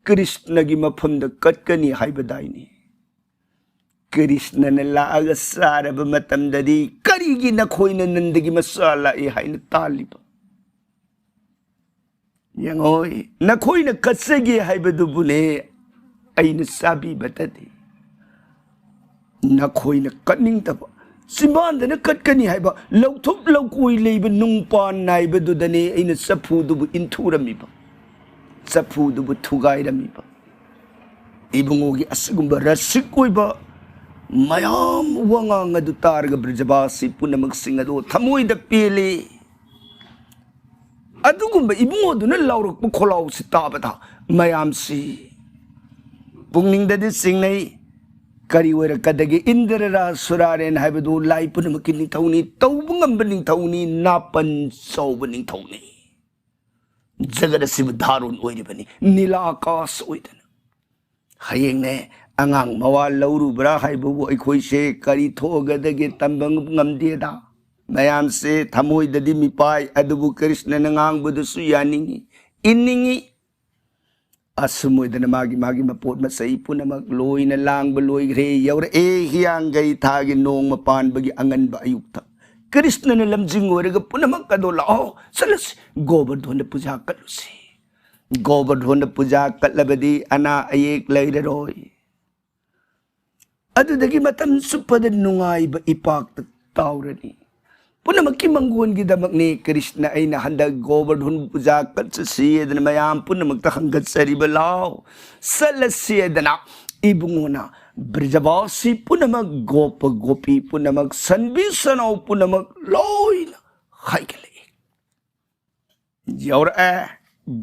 ꯀ꯭ꯔꯤꯁꯅꯒꯤ ꯃꯐꯝꯗ ꯀꯠꯀꯅꯤ ꯍꯥꯏꯕꯗꯥꯏꯅꯦ? ꯀ꯭ꯔꯤꯁꯅꯅ ꯂꯥꯛꯑꯒ ꯆꯥꯔꯕ ꯃꯇꯝꯗꯗꯤ ꯀꯔꯤꯒꯤ ꯅꯈꯣꯏꯅ ꯅꯟꯗꯒꯤ ꯃꯆꯥ ꯂꯥꯛꯏ ꯍꯥꯏꯅ ꯇꯥꯜꯂꯤꯕ? ꯌꯦꯡꯉꯣꯏ, ꯅꯈꯣꯏꯅ ꯀꯠꯆꯒꯦ ꯍꯥꯏꯕꯗꯨꯕꯨꯅꯦ ꯑꯩꯅ ꯆꯥꯕꯤꯕꯗꯗꯤ ꯅꯈꯣꯏꯅ ꯀꯠꯅꯤꯡꯗꯕ, ꯆꯤꯝꯕꯥꯟꯗꯅ ꯀꯠꯀꯅꯤ ꯍꯥꯏꯕ, ꯂꯧꯊꯣꯛ ꯂꯧꯀꯣꯏ ꯂꯩꯕ ꯅꯨꯡꯄꯥꯟ ꯅꯥꯏꯕꯗꯨꯗꯅꯦ ꯑꯩꯅ ꯆꯐꯨꯗꯨꯕꯨ ꯏꯟꯊꯨꯔꯝꯃꯤꯕ, ꯆꯐꯨꯗꯨꯕꯨ ꯊꯨꯒꯥꯏꯔꯝꯃꯤꯕ꯫" ꯏꯕꯨꯡꯉꯣꯒꯤ ꯑꯁꯤꯒꯨꯝꯕ ꯔꯁꯤꯛ ꯑꯣꯏꯕ ꯃꯌꯥꯝ ꯋꯥꯉꯥꯡ ꯑꯗꯨ ꯇꯥꯔꯒ ꯕ꯭ꯔꯖꯕꯥꯁꯤ ꯄꯨꯝꯅꯃꯛꯁꯤꯡ ꯑꯗꯨ ꯊꯃꯣꯏꯗ ꯄꯦꯜꯂꯤ꯫ ꯑꯗꯨꯒꯨꯝꯕ ꯏꯕꯨꯡꯉꯣꯗꯨꯅ ꯂꯥꯎꯔꯛꯄ ꯈꯣꯜꯂꯥꯎꯁꯤ ꯇꯥꯕꯗ ꯃꯌꯥꯝꯁꯤ ꯄꯨꯛꯅꯤꯡꯗꯗꯤ ꯆꯤꯡꯅꯩ꯫ ꯀꯔꯤ ꯑꯣꯏꯔꯛꯀꯗꯒꯦ? ꯏꯟꯗ꯭ꯔ ꯔꯥꯖ ꯁꯨꯔꯥꯔꯦꯟ ꯍꯥꯏꯕꯗꯨ ꯂꯥꯏ ꯄꯨꯝꯅꯃꯛꯀꯤ ꯅꯤꯡꯊꯧꯅꯤ, ꯇꯧꯕ ꯉꯝꯕ ꯅꯤꯡꯊꯧꯅꯤ, ꯅꯥꯄꯟ ꯆꯥꯎꯕ ꯅꯤꯡꯊꯧꯅꯤ꯫ ꯖꯒꯠ ꯑꯁꯤꯕꯨ ꯙꯥꯔꯣꯟ ꯑꯣꯏꯔꯤꯕꯅꯤ, ꯅꯤꯂꯥ ꯑꯀꯥꯁ ꯑꯣꯏꯗꯅ꯫ ꯍꯌꯦꯡꯅꯦ ꯑꯉꯥꯡ ꯃꯋꯥ ꯂꯧꯔꯨꯕ꯭ꯔꯥ ꯍꯥꯏꯕꯕꯨ ꯑꯩꯈꯣꯏꯁꯦ ꯀꯔꯤ ꯊꯣꯛꯑꯒꯗꯒꯦ ꯇꯝꯕ ꯉꯝꯗꯦꯗ꯫ ꯃꯌꯥꯝꯁꯦ ꯊꯃꯣꯏꯗꯗꯤ ꯃꯤꯄꯥꯏ, ꯑꯗꯨꯕꯨ ꯀ꯭ꯔꯤꯁꯅꯅ ꯉꯥꯡꯕꯗꯨꯁꯨ ꯌꯥꯅꯤꯡꯉꯤ, ꯏꯟꯅꯤꯡꯉꯤ꯫ ꯑꯁꯨꯝ ꯑꯣꯏꯗꯅ ꯃꯥꯒꯤ ꯃꯥꯒꯤ ꯃꯄꯣꯠ ꯃꯆꯩ ꯄꯨꯝꯅꯃꯛ ꯂꯣꯏꯅ ꯂꯥꯡꯕ ꯂꯣꯏꯈ꯭ꯔꯦ꯫ ꯌꯧꯔꯛꯑꯦ ꯍꯤꯌꯥꯡꯒꯩ ꯊꯥꯒꯤ ꯅꯣꯡꯃ ꯄꯥꯟꯕꯒꯤ ꯑꯉꯟꯕ ꯑꯌꯨꯛꯇ꯫ ꯀ꯭ꯔꯤꯁꯅꯅ ꯂꯝꯖꯤꯡ ꯑꯣꯏꯔꯒ ꯄꯨꯝꯅꯃꯛ ꯑꯗꯣ ꯂꯥꯛꯑꯣ, ꯆꯠꯂꯁꯤ, ꯒꯣꯕꯔꯙꯣꯟꯗ ꯄꯨꯖꯥ ꯀꯠꯂꯨꯁꯤ꯫ ꯒꯣꯕꯔꯙꯣꯟꯗ ꯄꯨꯖꯥ ꯀꯠꯂꯕꯗꯤ ꯑꯅꯥ ꯑꯌꯦꯛ ꯂꯩꯔꯔꯣꯏ꯫ ꯑꯗꯨꯗꯒꯤ ꯃꯇꯝ ꯆꯨꯞꯄꯗ ꯅꯨꯡꯉꯥꯏꯕ ꯏꯄꯥꯛꯇ ꯇꯥꯎꯔꯅꯤ꯫ ꯄꯨꯝꯅꯃꯛꯀꯤ ꯃꯪꯒꯣꯟꯒꯤꯗꯃꯛꯅꯤ ꯀ꯭ꯔꯤꯁꯅ ꯑꯩꯅ ꯍꯟꯗꯛ ꯒꯣꯕꯔꯙꯣꯟ ꯄꯨꯖꯥ ꯀꯠꯆꯁꯤ ꯑꯗꯨꯅ ꯃꯌꯥꯝ ꯄꯨꯝꯅꯃꯛꯇ ꯍꯪꯒꯠꯆꯔꯤꯕ꯫ ꯂꯥꯎ, ꯆꯠꯂꯁꯤ ꯍꯥꯏꯗꯅ ꯏꯕꯨꯡꯉꯣꯅ ꯕ꯭ꯔꯖꯕꯥꯁꯤ ꯄꯨꯝꯅꯃꯛ, ꯒꯣꯄ ꯒꯣꯄꯤ ꯄꯨꯝꯅꯃꯛ, ꯁꯟꯕꯤ ꯁꯅꯥꯎ ꯄꯨꯝꯅꯃꯛ ꯂꯣꯏꯅ ꯍꯥꯏꯒꯠꯂꯛꯏ꯫ ꯌꯧꯔꯛꯑꯦ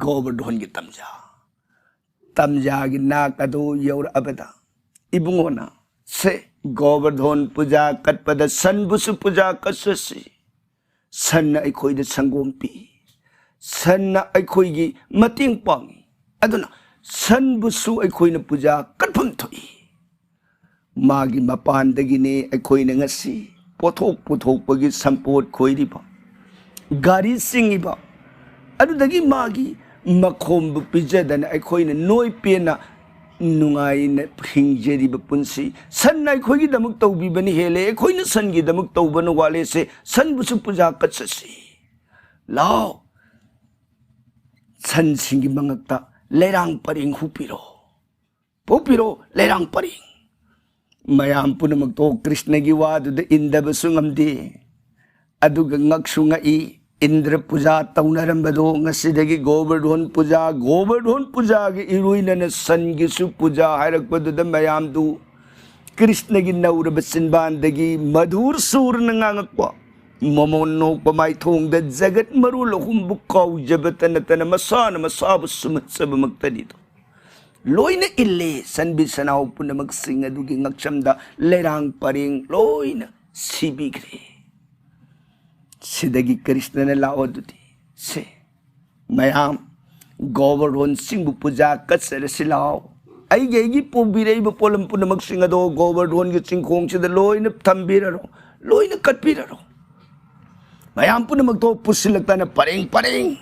ꯒꯣꯕꯔꯙꯣꯟꯒꯤ ꯇꯝꯖꯥ꯫ ꯇꯝꯖꯥꯒꯤ ꯅꯥꯛ ꯑꯗꯨ ꯌꯧꯔꯛꯑꯕꯗ ꯏꯕꯨꯡꯉꯣꯅ ꯁꯦ, ꯒꯣꯕꯔꯙꯣꯟ ꯄꯨꯖꯥ ꯀꯠꯄꯗ ꯁꯟꯕꯨꯁꯨ ꯄꯨꯖꯥ ꯀꯠꯆꯁꯤ꯫ ꯁꯟꯅ ꯑꯩꯈꯣꯏꯗ ꯁꯪꯒꯣꯝ ꯄꯤ, ꯁꯟꯅ ꯑꯩꯈꯣꯏꯒꯤ ꯃꯇꯦꯡ ꯄꯥꯡꯏ꯫ ꯑꯗꯨꯅ ꯁꯟꯕꯨꯁꯨ ꯑꯩꯈꯣꯏꯅ ꯄꯨꯖꯥ ꯀꯠꯐꯝ ꯊꯣꯛꯏ꯫ ꯃꯥꯒꯤ ꯃꯄꯥꯟꯗꯒꯤꯅꯤ ꯑꯩꯈꯣꯏꯅ ꯉꯁꯤ ꯄꯣꯠꯊꯣꯛ ꯄꯨꯊꯣꯛꯄꯒꯤ ꯁꯝꯄꯣꯠ ꯈꯣꯏꯔꯤꯕ, ꯒꯥꯔꯤ ꯆꯤꯡꯉꯤꯕ, ꯑꯗꯨꯗꯒꯤ ꯃꯥꯒꯤ ꯃꯈꯣꯝꯕꯨ ꯄꯤꯖꯗꯅ ꯑꯩꯈꯣꯏꯅ ꯅꯣꯏ ꯄꯦꯟꯅ ꯅꯨꯡꯉꯥꯏꯅ ꯍꯤꯡꯖꯔꯤꯕ ꯄꯨꯟꯁꯤ꯫ ꯁꯟꯅ ꯑꯩꯈꯣꯏꯒꯤꯗꯃꯛ ꯇꯧꯕꯤꯕꯅ ꯍꯦꯜꯂꯦ, ꯑꯩꯈꯣꯏꯅ ꯁꯟꯒꯤꯗꯃꯛ ꯇꯧꯕꯅ ꯋꯥꯠꯂꯦ꯫ ꯁꯦ, ꯁꯟꯕꯨꯁꯨ ꯄꯨꯖꯥ ꯀꯠꯆꯁꯤ꯫ ꯂꯥꯎ, ꯁꯟꯁꯤꯡꯒꯤ ꯃꯉꯛꯇ ꯂꯩꯔꯥꯡ ꯄꯔꯦꯡ ꯍꯨꯞꯄꯤꯔꯣ, ꯍꯨꯞꯄꯤꯔꯣ, ꯂꯩꯔꯥꯡ ꯄꯔꯦꯡ꯫ ꯃꯌꯥꯝ ꯄꯨꯝꯅꯃꯛꯇꯣ ꯀ꯭ꯔꯤꯁꯅꯒꯤ ꯋꯥꯗꯨꯗ ꯏꯟꯗꯕꯁꯨ ꯉꯝꯗꯦ꯫ ꯑꯗꯨꯒ ꯉꯛꯁꯨ ꯉꯛꯏ, ꯏꯟꯗ꯭ꯔ ꯄꯨꯖꯥ ꯇꯧꯅꯔꯝꯕꯗꯣ ꯉꯁꯤꯗꯒꯤ ꯒꯣꯕꯔꯙꯣꯟ ꯄꯨꯖꯥ, ꯒꯣꯕꯔꯙꯣꯟ ꯄꯨꯖꯥꯒꯤ ꯏꯔꯣꯏꯅꯅ ꯁꯟꯒꯤꯁꯨ ꯄꯨꯖꯥ ꯍꯥꯏꯔꯛꯄꯗꯨꯗ ꯃꯌꯥꯝꯗꯨ ꯀ꯭ꯔꯤꯁꯅꯒꯤ ꯅꯧꯔꯕ ꯆꯤꯟꯕꯥꯟꯗꯒꯤ ꯃꯙꯨꯔ ꯁꯨꯔꯅ ꯉꯥꯡꯉꯛꯄ, ꯃꯃꯣꯟ ꯅꯣꯛꯄ ꯃꯥꯏꯊꯣꯡꯗ ꯖꯒꯠ ꯃꯔꯣꯜ ꯑꯍꯨꯝꯕꯨ ꯀꯥꯎꯖꯕꯇ ꯅꯠꯇꯅ ꯃꯁꯥꯅ ꯃꯁꯥꯕꯨ ꯁꯨꯃꯠꯆꯕꯃꯛꯇꯅꯤꯗꯣ꯫ ꯂꯣꯏꯅ ꯏꯜꯂꯦ꯫ ꯁꯟꯕꯤ ꯁꯟꯅꯥꯎ ꯄꯨꯝꯅꯃꯛꯁꯤꯡ ꯑꯗꯨꯒꯤ ꯉꯛꯁꯝꯗ ꯂꯩꯔꯥꯡ ꯄꯔꯦꯡ ꯂꯣꯏꯅ ꯁꯤꯕꯤꯈ꯭ꯔꯦ꯫ ꯁꯤꯗꯒꯤ ꯀ꯭ꯔꯤꯁꯅꯅ ꯂꯥꯛꯑꯣ ꯑꯗꯨꯗꯤ, ꯁꯦ, ꯃꯌꯥꯝ, ꯒꯣꯕꯔꯙꯣꯟꯁꯤꯡꯕꯨ ꯄꯨꯖꯥ ꯀꯠꯆꯔꯁꯤ ꯂꯥꯛꯑꯣ꯫ ꯑꯩꯒꯤ, ꯑꯩꯒꯤ ꯄꯨꯕꯤꯔꯛꯏꯕ ꯄꯣꯠꯂꯝ ꯄꯨꯝꯅꯃꯛꯁꯤꯡ ꯑꯗꯣ ꯒꯣꯕꯔꯙꯣꯟꯒꯤ ꯆꯤꯡꯈꯣꯡꯁꯤꯗ ꯂꯣꯏꯅ ꯊꯝꯕꯤꯔꯔꯣ, ꯂꯣꯏꯅ ꯀꯠꯄꯤꯔꯔꯣ꯫ ꯃꯌꯥꯝ ꯄꯨꯝꯅꯃꯛꯇꯣ ꯄꯨꯁꯤꯜꯂꯛꯇꯅ ꯄꯔꯦꯡ ꯄꯔꯦꯡ,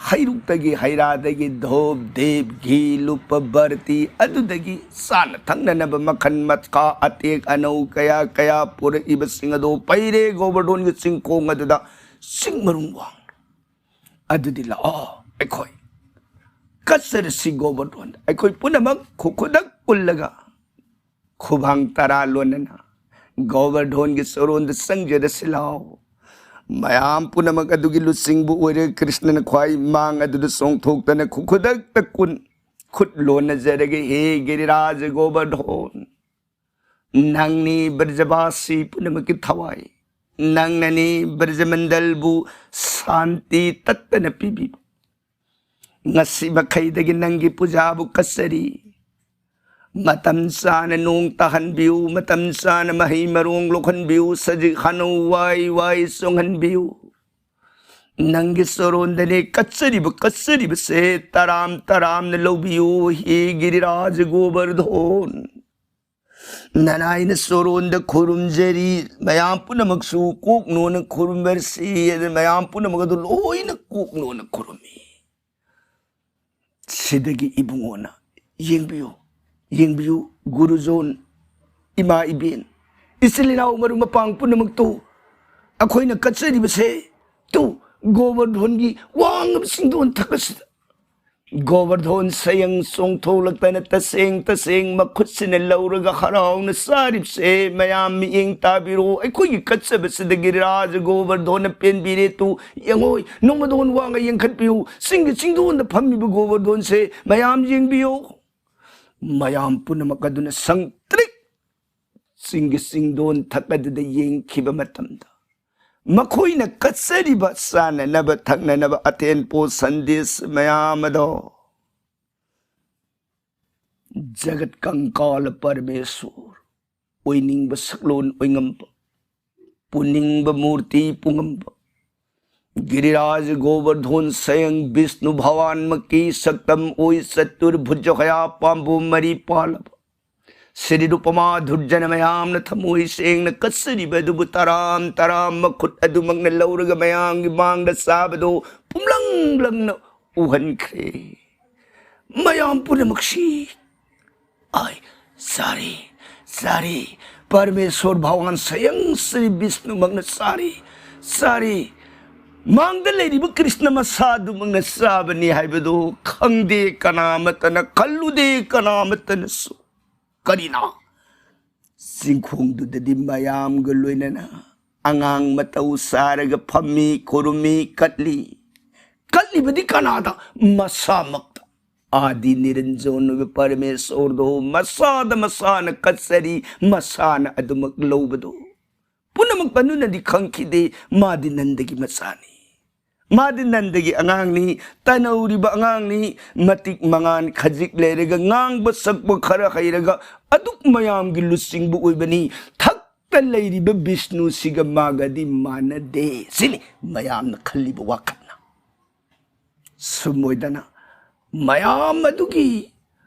ꯍꯩꯔꯨꯛꯇꯒꯤ ꯍꯩꯔꯥꯗꯒꯤ ꯙꯨꯞ, ꯗꯤꯞ, ꯘꯤ, ꯂꯨꯄꯥ ꯕꯔꯇꯤ, ꯑꯗꯨꯗꯒꯤ ꯆꯥꯅ ꯊꯛꯅꯅꯕ ꯃꯈꯜ ꯃꯈꯥ ꯑꯇꯦꯛ ꯑꯅꯧ ꯀꯌꯥ ꯀꯌꯥ ꯄꯨꯔꯛꯏꯕꯁꯤꯡ ꯑꯗꯣ ꯄꯩꯔꯦ ꯒꯣꯕꯔꯙꯣꯟꯒꯤ ꯆꯤꯡꯈꯣꯡ ꯑꯗꯨꯗ ꯆꯤꯡ ꯃꯔꯨꯝ ꯋꯥꯡ꯫ ꯑꯗꯨꯗꯤ ꯂꯥꯛꯑꯣ, ꯑꯩꯈꯣꯏ ꯀꯠꯆꯔꯁꯤ ꯒꯣꯕꯔꯙꯣꯟ꯫ ꯑꯩꯈꯣꯏ ꯄꯨꯝꯅꯃꯛ ꯈꯨ-, ꯈꯨꯗꯛ ꯄꯨꯜꯂꯒ ꯈꯨꯕꯥꯡ ꯇꯔꯥ ꯂꯣꯟꯅꯅ ꯒꯣꯕꯔꯙꯣꯟꯒꯤ ꯆꯣꯔꯣꯟꯗ ꯆꯪꯖꯔꯁꯤ ꯂꯥꯛꯑꯣ꯫ ꯃꯌꯥꯝ ꯄꯨꯝꯅꯃꯛ ꯑꯗꯨꯒꯤ ꯂꯨꯆꯤꯡꯕꯨ ꯑꯣꯏꯔꯦ꯫ ꯀ꯭ꯔꯤꯁꯅꯅ ꯈ꯭ꯋꯥꯏ ꯃꯥꯡ ꯑꯗꯨꯗ ꯆꯣꯡꯊꯣꯛꯇꯅ ꯈꯨ-, ꯈꯨꯗꯛꯇ ꯀꯨꯟ ꯈꯨꯠ ꯂꯣꯟꯅꯖꯔꯒꯦ, ꯍꯦ ꯒꯤꯔꯤꯔꯥꯖ ꯒꯣꯕꯔꯙꯣꯟ, ꯅꯪꯅꯤ ꯕ꯭ꯔꯖꯕꯥꯁꯤ ꯄꯨꯝꯅꯃꯛꯀꯤ ꯊꯋꯥꯏ, ꯅꯪꯅꯅꯤ ꯕ꯭ꯔꯖꯃꯟꯗꯜꯕꯨ ꯁꯥꯟꯇꯤ ꯇꯠꯇꯅ ꯄꯤꯕꯤꯕ꯫ ꯉꯁꯤ ꯃꯈꯩꯗꯒꯤ ꯅꯪꯒꯤ ꯄꯨꯖꯥꯕꯨ ꯀꯠꯆꯔꯤ꯫ ꯃꯇꯝ ꯆꯥꯅ ꯅꯣꯡ ꯇꯥꯍꯟꯕꯤꯌꯨ, ꯃꯇꯝ ꯆꯥꯅ ꯃꯍꯩ ꯃꯔꯣꯡ ꯂꯣꯛꯍꯟꯕꯤꯌꯨ, ꯁꯖꯤꯛ ꯍꯥꯅꯧ ꯋꯥꯏ ꯋꯥꯏ ꯆꯣꯡꯍꯟꯕꯤꯌꯨ꯫ ꯅꯪꯒꯤ ꯆꯣꯔꯣꯟꯗꯅꯦ ꯀꯠꯆꯔꯤꯕ, ꯀꯠꯆꯔꯤꯕꯁꯦ ꯇꯔꯥꯝ ꯇꯔꯥꯝꯅ ꯂꯧꯕꯤꯌꯨ, ꯍꯦ ꯒꯤꯔꯤꯔꯥꯖ ꯒꯣꯕꯔꯙꯣꯟ꯫ ꯅꯅꯥꯏꯅ ꯆꯣꯔꯣꯟꯗ ꯈꯨꯔꯨꯝꯖꯔꯤ, ꯃꯌꯥꯝ ꯄꯨꯝꯅꯃꯛꯁꯨ ꯀꯣꯛ ꯅꯣꯟꯅ ꯈꯨꯔꯨꯝꯕꯔꯁꯤ꯫ ꯑꯗꯨ ꯃꯌꯥꯝ ꯄꯨꯝꯅꯃꯛ ꯑꯗꯨ ꯂꯣꯏꯅ ꯀꯣꯛ ꯅꯣꯟꯅ ꯈꯨꯔꯨꯝꯃꯤ꯫ ꯁꯤꯗꯒꯤ ꯏꯕꯨꯡꯉꯣꯅ, ꯌꯦꯡꯕꯤꯌꯨ, ꯌꯦꯡꯕꯤꯌꯨ, ꯒꯨꯔꯨꯖꯣꯟ, ꯏꯃꯥ ꯏꯕꯦꯟ, ꯏꯆꯤꯜ ꯏꯅꯥꯎ ꯃꯔꯨꯞ ꯃꯄꯥꯡ ꯄꯨꯝꯅꯃꯛꯇꯨ, ꯑꯩꯈꯣꯏꯅ ꯀꯠꯆꯔꯤꯕꯁꯦ ꯇꯨ, ꯒꯣꯕꯔꯙꯣꯟꯒꯤ ꯋꯥꯡꯉꯕ ꯆꯤꯡꯗꯣꯟ ꯊꯛ ꯑꯁꯤꯗ ꯒꯣꯕꯔꯙꯣꯟ ꯁꯌꯪ ꯆꯣꯡꯊꯣꯛꯂꯛꯇꯅ ꯇꯁꯦꯡ ꯇꯁꯦꯡ ꯃꯈꯨꯠꯁꯤꯅ ꯂꯧꯔꯒ ꯍꯔꯥꯎꯅ ꯆꯥꯔꯤꯕꯁꯦ ꯃꯌꯥꯝ ꯃꯤꯠꯌꯦꯡ ꯇꯥꯕꯤꯔꯣ꯫ ꯑꯩꯈꯣꯏꯒꯤ ꯀꯠꯆꯕꯁꯤꯗ ꯒꯤꯔꯤꯔꯥꯖ ꯒꯣꯕꯔꯙꯣꯟꯅ ꯄꯦꯟꯕꯤꯔꯦ ꯇꯨ, ꯌꯦꯡꯉꯣꯏ, ꯅꯣꯡꯃꯗꯣꯟ ꯋꯥꯡꯉ ꯌꯦꯡꯈꯠꯄꯤꯌꯨ꯫ ꯆꯤꯡꯒꯤ ꯆꯤꯡꯗꯣꯟꯗ ꯐꯝꯃꯤꯕ ꯒꯣꯕꯔꯙꯣꯟꯁꯦ ꯃꯌꯥꯝ ꯌꯦꯡꯕꯤꯌꯨ꯫ ꯃꯌꯥꯝ ꯄꯨꯝꯅꯃꯛ ꯑꯗꯨꯅ ꯁꯪꯇ꯭ꯔꯤꯛ ꯆꯤꯡꯒꯤ ꯆꯤꯡꯗꯣꯟ ꯊꯛ ꯑꯗꯨꯗ ꯌꯦꯡꯈꯤꯕ ꯃꯇꯝꯗ, ꯃꯈꯣꯏꯅ ꯀꯠꯆꯔꯤꯕ ꯆꯥꯅꯅꯕ ꯊꯛꯅꯅꯕ ꯑꯊꯦꯟ ꯄꯣꯠ ꯁꯟꯗꯦꯁ ꯃꯌꯥꯝ ꯑꯗꯣ ꯖꯒꯠ ꯀꯪꯀꯥꯂ ꯄꯔꯃꯦꯁꯣꯔ, ꯑꯣꯏꯅꯤꯡꯕ ꯁꯛꯂꯣꯟ ꯑꯣꯏꯉꯝꯕ, ꯄꯨꯅꯤꯡꯕ ꯃꯨꯔꯇꯤ ꯄꯨꯉꯝꯕ, ꯒꯤꯔꯤꯔꯥꯖ ꯒꯣꯕꯔꯙꯣꯟ ꯁꯌꯪ ꯕꯤꯁꯅꯨ ꯚꯒꯋꯥꯟꯃꯛꯀꯤ ꯁꯛꯇꯝ ꯑꯣꯏ ꯆꯇꯨꯔꯚꯨꯖ ꯍꯌꯥ ꯄꯥꯝꯕꯣꯝ ꯃꯔꯤ ꯄꯥꯜꯂꯕ ꯁ꯭ꯔꯤ ꯔꯨꯄꯃꯥ ꯙꯨꯔꯖꯅ ꯃꯌꯥꯝꯅ ꯊꯃꯣꯏ ꯁꯦꯡꯅ ꯀꯠꯆꯔꯤꯕ ꯑꯗꯨꯕꯨ ꯇꯔꯥꯝ ꯇꯔꯥꯝ ꯃꯈꯨꯠ ꯑꯗꯨꯃꯛꯅ ꯂꯧꯔꯒ ꯃꯌꯥꯝꯒꯤ ꯃꯥꯡꯗ ꯆꯥꯕꯗꯣ ꯄꯨꯝꯂꯪ ꯂꯪꯅ ꯎꯍꯟꯈ꯭ꯔꯦ꯫ ꯃꯌꯥꯝ ꯄꯨꯝꯅꯃꯛꯁꯤ, ꯑꯥꯏ, ꯆꯥꯔꯦ, ꯆꯥꯔꯦ, ꯄꯔꯃꯦꯁꯣꯔ ꯚꯒꯋꯥꯟ ꯁꯌꯪ ꯁ꯭ꯔꯤ ꯕꯤꯁꯅꯨꯃꯛꯅ ꯆꯥꯔꯦ, ꯆꯥꯔꯦ, ꯃꯥꯡꯗ ꯂꯩꯔꯤꯕ ꯀ꯭ꯔꯤꯁꯅ ꯃꯁꯥꯗꯨꯃꯛꯅ ꯆꯥꯕꯅꯤ ꯍꯥꯏꯕꯗꯨ ꯈꯪꯗꯦ ꯀꯅꯥ ꯑꯃꯠꯇꯅ, ꯈꯜꯂꯨꯗꯦ ꯀꯅꯥ ꯑꯃꯠꯇꯅꯁꯨ꯫ ꯀꯔꯤꯅꯣ? ꯆꯤꯡꯈꯣꯡꯗꯨꯗꯗꯤ ꯃꯌꯥꯝꯒ ꯂꯣꯏꯅꯅ ꯑꯉꯥꯡ ꯃꯇꯧ ꯁꯥꯔꯒ ꯐꯝꯃꯤ, ꯈꯨꯔꯨꯝꯃꯤ, ꯀꯠꯂꯤ꯫ ꯀꯠꯂꯤꯕꯗꯤ ꯀꯅꯥꯗ? ꯃꯁꯥꯃꯛꯇ꯫ ꯑꯥꯗꯤ ꯅꯤꯔꯟꯖꯣꯟ ꯑꯣꯏꯕ ꯄꯔꯃꯦꯁꯣꯔꯗꯣ ꯃꯁꯥꯗ ꯃꯁꯥꯅ ꯀꯠꯆꯔꯤ, ꯃꯁꯥꯅ ꯑꯗꯨꯃꯛ ꯂꯧꯕꯗꯣ꯫ ꯄꯨꯝꯅꯃꯛ ꯃꯅꯨꯅꯗꯤ ꯈꯪꯈꯤꯗꯦ, ꯃꯥꯗꯤ ꯅꯟꯗꯒꯤ ꯃꯆꯥꯅꯤ꯫ ꯃꯥꯗꯤ ꯅꯟꯗꯒꯤ ꯑꯉꯥꯡꯅꯤ, ꯇꯅꯧꯔꯤꯕ ꯑꯉꯥꯡꯅꯤ, ꯃꯇꯤꯛ ꯃꯉꯥꯟ ꯈꯖꯤꯛ ꯂꯩꯔꯒ, ꯉꯥꯡꯕ ꯁꯛꯄ ꯈꯔ ꯍꯩꯔꯒ, ꯑꯗꯨꯛ ꯃꯌꯥꯝꯒꯤ ꯂꯨꯆꯤꯡꯕ ꯑꯣꯏꯕꯅꯤ꯫ ꯊꯛꯇ ꯂꯩꯔꯤꯕ ꯕꯤꯁꯅꯨꯁꯤꯒ ꯃꯥꯒꯗꯤ ꯃꯥꯟꯅꯗꯦ꯫ ꯁꯤꯅꯤ ꯃꯌꯥꯝꯅ ꯈꯜꯂꯤꯕ ꯋꯥꯈꯜꯅ꯫ ꯁꯨꯝ ꯑꯣꯏꯗꯅ ꯃꯌꯥꯝ ꯑꯗꯨꯒꯤ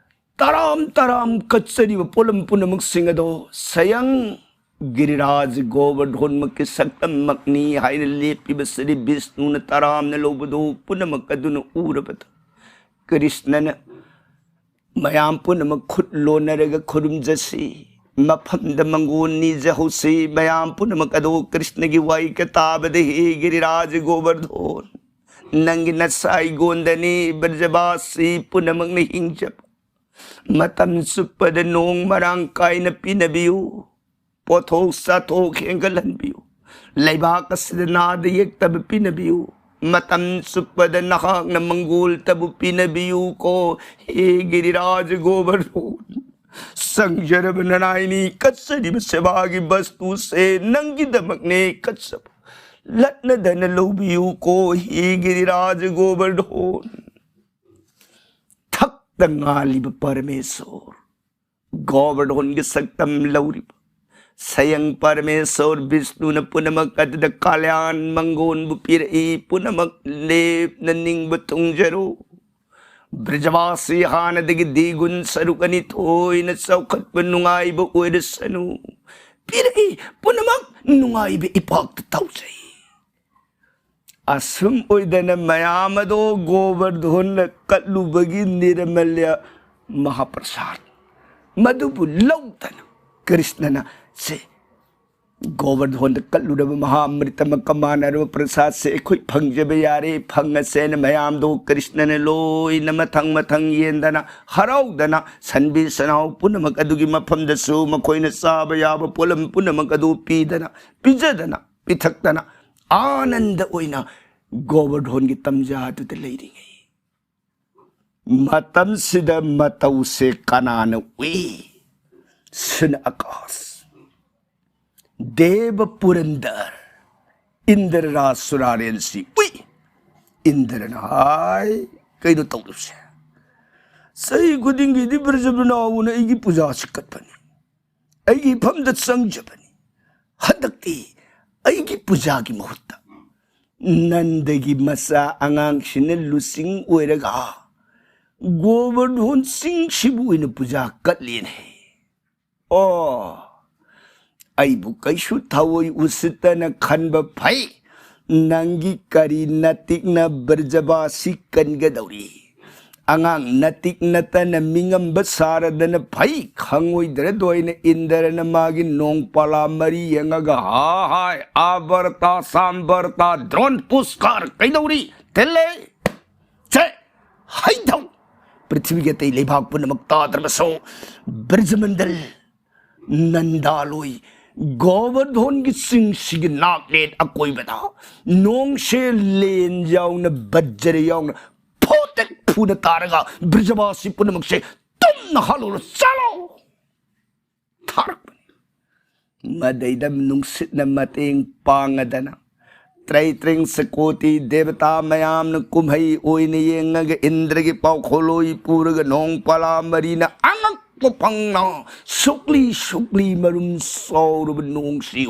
ꯇꯔꯥꯝ ꯇꯔꯥꯝ ꯀꯠꯆꯔꯤꯕ ꯄꯣꯠꯂꯝ ꯄꯨꯝꯅꯃꯛꯁꯤꯡ ꯑꯗꯣ ꯁꯌꯪ ꯒꯤꯔꯤꯔꯥꯖ ꯒꯣꯕꯔꯙꯣꯟꯃꯛꯀꯤ ꯁꯛꯇꯝꯃꯛꯅꯤ ꯍꯥꯏꯅ ꯂꯦꯞꯄꯤꯕ ꯁ꯭ꯔꯤ ꯕꯤꯁꯅꯨꯅ ꯇꯔꯥꯝꯅ ꯂꯧꯕꯗꯨ ꯄꯨꯝꯅꯃꯛ ꯑꯗꯨꯅ ꯎꯔꯕꯗ, ꯀ꯭ꯔꯤꯁꯅꯅ ꯃꯌꯥꯝ ꯄꯨꯝꯅꯃꯛ ꯈꯨꯠ ꯂꯣꯟꯅꯔꯒ ꯈꯨꯔꯨꯝꯖꯁꯤ, ꯃꯐꯝꯗ ꯃꯪꯒꯣꯟ ꯅꯤꯖꯍꯧꯁꯤ꯫ ꯃꯌꯥꯝ ꯄꯨꯝꯅꯃꯛ ꯑꯗꯣ ꯀ꯭ꯔꯤꯁꯅꯒꯤ ꯋꯥꯍꯩꯒ ꯇꯥꯕꯗ, ꯍꯦ ꯒꯤꯔꯤꯔꯥꯖ ꯒꯣꯕꯔꯙꯣꯟ, ꯅꯪꯒꯤ ꯅꯁꯥꯏꯒꯣꯟꯗꯅꯤ ꯕ꯭ꯔꯖꯕꯥꯁꯤ ꯄꯨꯝꯅꯃꯛꯅ ꯍꯤꯡꯖꯕ꯫ ꯃꯇꯝ ꯆꯨꯞꯄꯗ ꯅꯣꯡ ꯃꯔꯥꯡ ꯀꯥꯏꯅ ꯄꯤꯅꯕꯤꯌꯨ꯫ ꯄꯣꯠꯊꯣꯛ ꯆꯥꯊꯣꯛ ꯍꯦꯟꯒꯠꯍꯟꯕꯤꯌꯨ꯫ ꯂꯩꯕꯥꯛ ꯑꯁꯤꯗ ꯅꯥꯗ ꯌꯦꯛꯇꯕ ꯄꯤꯅꯕꯤꯌꯨ꯫ ꯃꯇꯝ ꯆꯨꯞꯄꯗ ꯅꯍꯥꯛꯅ ꯃꯪꯒꯣꯜꯇꯕꯨ ꯄꯤꯅꯕꯤꯌꯨ ꯀꯣ, ꯍꯦ ꯒꯤꯔꯤꯔꯥꯖ ꯒꯣꯕꯔꯙꯣꯟ꯫ ꯆꯪꯖꯔꯕ ꯅꯅꯥꯏꯅꯤ, ꯀꯠꯆꯔꯤꯕ ꯁꯦꯕꯥꯒꯤ ꯕꯁꯇꯨꯁꯦ ꯅꯪꯒꯤꯗꯃꯛꯅꯦ ꯀꯠꯆꯕ꯫ ꯂꯠꯅꯗꯅ ꯂꯧꯕꯤꯌꯨ ꯀꯣ, ꯍꯦ ꯒꯤꯔꯤꯔꯥꯖ ꯒꯣꯕꯔꯙꯣꯟ꯫ ꯊꯛꯇ ꯉꯥꯜꯂꯤꯕ ꯄꯔꯃꯦꯁꯣꯔ, ꯒꯣꯕꯔꯙꯣꯟꯒꯤ ꯁꯛꯇꯝ ꯂꯧꯔꯤꯕ ꯁꯌꯪ ꯄꯔꯃꯦꯁꯣꯔ ꯕꯤꯁꯅꯨꯅ ꯄꯨꯝꯅꯃꯛ ꯑꯗꯨꯗ ꯀꯥꯂ꯭ꯌꯥꯟ ꯃꯪꯒꯣꯟꯕꯨ ꯄꯤꯔꯛꯏ꯫ ꯄꯨꯝꯅꯃꯛ ꯂꯦꯞꯅ ꯅꯤꯡꯕ ꯊꯨꯡꯖꯔꯨ꯫ ꯕ꯭ꯔꯖꯕꯥꯁꯤ ꯍꯥꯟꯅꯗꯒꯤ ꯗꯤꯒꯨꯟ ꯁꯔꯨꯛ ꯑꯅꯤ ꯊꯣꯏꯅ ꯆꯥꯎꯈꯠꯄ ꯅꯨꯡꯉꯥꯏꯕ ꯑꯣꯏꯔꯁꯅꯨ꯫ ꯄꯤꯔꯛꯏ ꯄꯨꯝꯅꯃꯛ ꯅꯨꯡꯉꯥꯏꯕ ꯏꯄꯥꯛꯇ ꯇꯧꯖꯩ꯫ ꯑꯁꯨꯝ ꯑꯣꯏꯗꯅ ꯃꯌꯥꯝ ꯑꯗꯣ ꯒꯣꯕꯔꯙꯣꯟꯅ ꯀꯠꯂꯨꯕꯒꯤ ꯅꯤꯔꯃꯜꯌ ꯃꯍꯥꯄ꯭ꯔꯁꯥꯗ ꯃꯗꯨꯕꯨ ꯂꯧꯗꯅ ꯀ꯭ꯔꯤꯁꯅꯅ ꯁꯦ ꯒꯣꯕꯔꯙꯣꯟꯗ ꯀꯠꯂꯨꯔꯕ ꯃꯍꯥ ꯑꯃ꯭ꯔꯤꯇꯃꯛꯀ ꯃꯥꯟꯅꯔꯕ ꯄ꯭ꯔꯁꯥꯗꯁꯦ ꯑꯩꯈꯣꯏ ꯐꯪꯖꯕ ꯌꯥꯔꯦ, ꯐꯪꯉꯁꯦꯅ ꯃꯌꯥꯝꯗꯣ ꯀ꯭ꯔꯤꯁꯅꯅ ꯂꯣꯏꯅ ꯃꯊꯪ ꯃꯊꯪ ꯌꯦꯟꯗꯅ ꯍꯔꯥꯎꯗꯅ ꯁꯟꯕꯤ ꯁꯟꯍꯥꯎ ꯄꯨꯝꯅꯃꯛ ꯑꯗꯨꯒꯤ ꯃꯐꯝꯗꯁꯨ ꯃꯈꯣꯏꯅ ꯆꯥꯕ ꯌꯥꯕ ꯄꯣꯠꯂꯝ ꯄꯨꯝꯅꯃꯛ ꯑꯗꯨ ꯄꯤꯗꯅ ꯄꯤꯖꯗꯅ ꯄꯤꯊꯛꯇꯅ ꯑꯥꯅꯟꯗ ꯑꯣꯏꯅ ꯒꯣꯕꯔꯙꯣꯟꯒꯤ ꯇꯝꯖꯥꯗꯨꯗ ꯂꯩꯔꯤꯉꯩ ꯃꯇꯝꯁꯤꯗ ꯃꯇꯧꯁꯦ ꯀꯅꯥꯅ ꯎꯏ? ꯁꯤꯅ ꯑꯀꯥꯁ꯫ ꯗꯦꯕ ꯄꯨꯔꯟꯗꯔ, ꯏꯟꯗ꯭ꯔ ꯔꯥꯖ ꯁꯨꯔꯥꯔꯦꯜꯁꯤ ꯎꯏ꯫ ꯏꯟꯗ꯭ꯔꯅ ꯍꯥꯏ, "ꯀꯩꯅꯣ ꯇꯧꯔꯤꯕꯁꯦ? ꯆꯍꯤ ꯈꯨꯗꯤꯡꯒꯤꯗꯤ ꯕ꯭ꯔꯖꯕ꯭ꯔꯅꯥꯎꯅ ꯑꯩꯒꯤ ꯄꯨꯖꯥꯁꯤ ꯀꯠꯄꯅꯤ, ꯑꯩꯒꯤ ꯏꯐꯝꯗ ꯆꯪꯖꯕꯅꯤ꯫ ꯍꯟꯗꯛꯇꯤ ꯑꯩꯒꯤ ꯄꯨꯖꯥꯒꯤ ꯃꯍꯨꯠꯇ ꯅꯟꯗꯒꯤ ꯃꯆꯥ ꯑꯉꯥꯡꯁꯤꯅ ꯂꯨꯆꯤꯡ ꯑꯣꯏꯔꯒ ꯒꯣꯕꯔꯙꯣꯟ ꯆꯤꯡꯁꯤꯕꯨ ꯑꯣꯏꯅ ꯄꯨꯖꯥ ꯀꯠꯂꯦꯅꯦ꯫ ꯑꯣ, ꯑꯩꯕꯨ ꯀꯩꯁꯨ ꯊꯑꯣꯏ ꯎꯁꯤꯠꯇꯅ ꯈꯟꯕ ꯐꯩ꯫ ꯅꯪꯒꯤ ꯀꯔꯤ ꯅꯇꯤꯛꯅ ꯕ꯭ꯔꯖꯕꯥꯁꯤ ꯀꯟꯒꯗꯧꯔꯤ? ꯑꯉꯥꯡ ꯅꯇꯤꯛ ꯅꯇꯅ ꯃꯤꯉꯝꯕ ꯁꯥꯔꯗꯅ ꯐꯩ꯫ ꯈꯪꯉꯣꯏꯗ꯭ꯔꯗꯣ ꯑꯩꯅ ꯏꯟꯗ꯭ꯔꯅ ꯃꯥꯒꯤ ꯅꯣꯡꯄꯥꯂꯥ ꯃꯔꯤ ꯌꯦꯡꯉꯒ, ꯍꯥ ꯍꯥꯏ, ꯑꯥꯕꯔꯇꯥ, ꯁꯥꯝꯕꯔꯇꯥ, ꯗ꯭ꯔꯣꯟ, ꯄꯨꯁꯀꯥꯔ ꯀꯩꯗꯧꯔꯤ? ꯊꯤꯜꯂꯦ꯫ ꯁꯦ, ꯍꯩꯊꯧ! ꯄ꯭ꯔꯤꯊꯤꯕꯤꯒꯤ ꯑꯇꯩ ꯂꯩꯕꯥꯛ ꯄꯨꯝꯅꯃꯛ ꯇꯥꯗ꯭ꯔꯕꯁꯨ, ꯕ꯭ꯔꯖꯃꯟꯗꯜ, ꯅꯟꯗꯥꯂꯣꯏ, ꯒꯣꯕꯔꯙꯣꯟꯒꯤ ꯆꯤꯡꯁꯤꯒꯤ ꯅꯥꯛꯂꯦꯟ ꯑꯀꯣꯏꯕꯗ ꯅꯣꯡꯁꯦ ꯂꯦꯟ ꯌꯥꯎꯅ, ꯕꯖ꯭ꯔ ꯌꯥꯎꯅ ꯐꯣꯇꯦꯛ ꯐꯨꯅ ꯇꯥꯔꯒ ꯕ꯭ꯔꯖꯕꯥꯁꯤ ꯄꯨꯝꯅꯃꯛꯁꯦ ꯇꯨꯝꯅ ꯍꯥꯠꯂꯨꯔꯣ, ꯆꯠꯂꯣ! ꯊꯥꯔꯛꯄꯅꯤ꯫ ꯃꯗꯩꯗ ꯅꯨꯡꯁꯤꯠꯅ ꯃꯇꯦꯡ ꯄꯥꯡꯉꯗꯅ ꯇ꯭ꯔꯩ ꯇ꯭ꯔꯤꯡ ꯁꯀꯣꯇꯤ ꯗꯦꯕꯇꯥ ꯃꯌꯥꯝꯅ ꯀꯨꯝꯍꯩ ꯑꯣꯏꯅ ꯌꯦꯡꯉꯒ ꯏꯟꯗ꯭ꯔꯒꯤ ꯄꯥꯎꯈꯣꯜꯂꯣꯏ ꯄꯨꯔꯒ ꯅꯣꯡ ꯄꯂꯥ ꯃꯔꯤꯅ ꯑꯉꯛꯄ ꯐꯪꯅ ꯁꯨꯛꯂꯤ ꯁꯨꯛꯂꯤ ꯃꯔꯨꯝ ꯆꯥꯎꯔꯕ ꯅꯣꯡꯁꯤ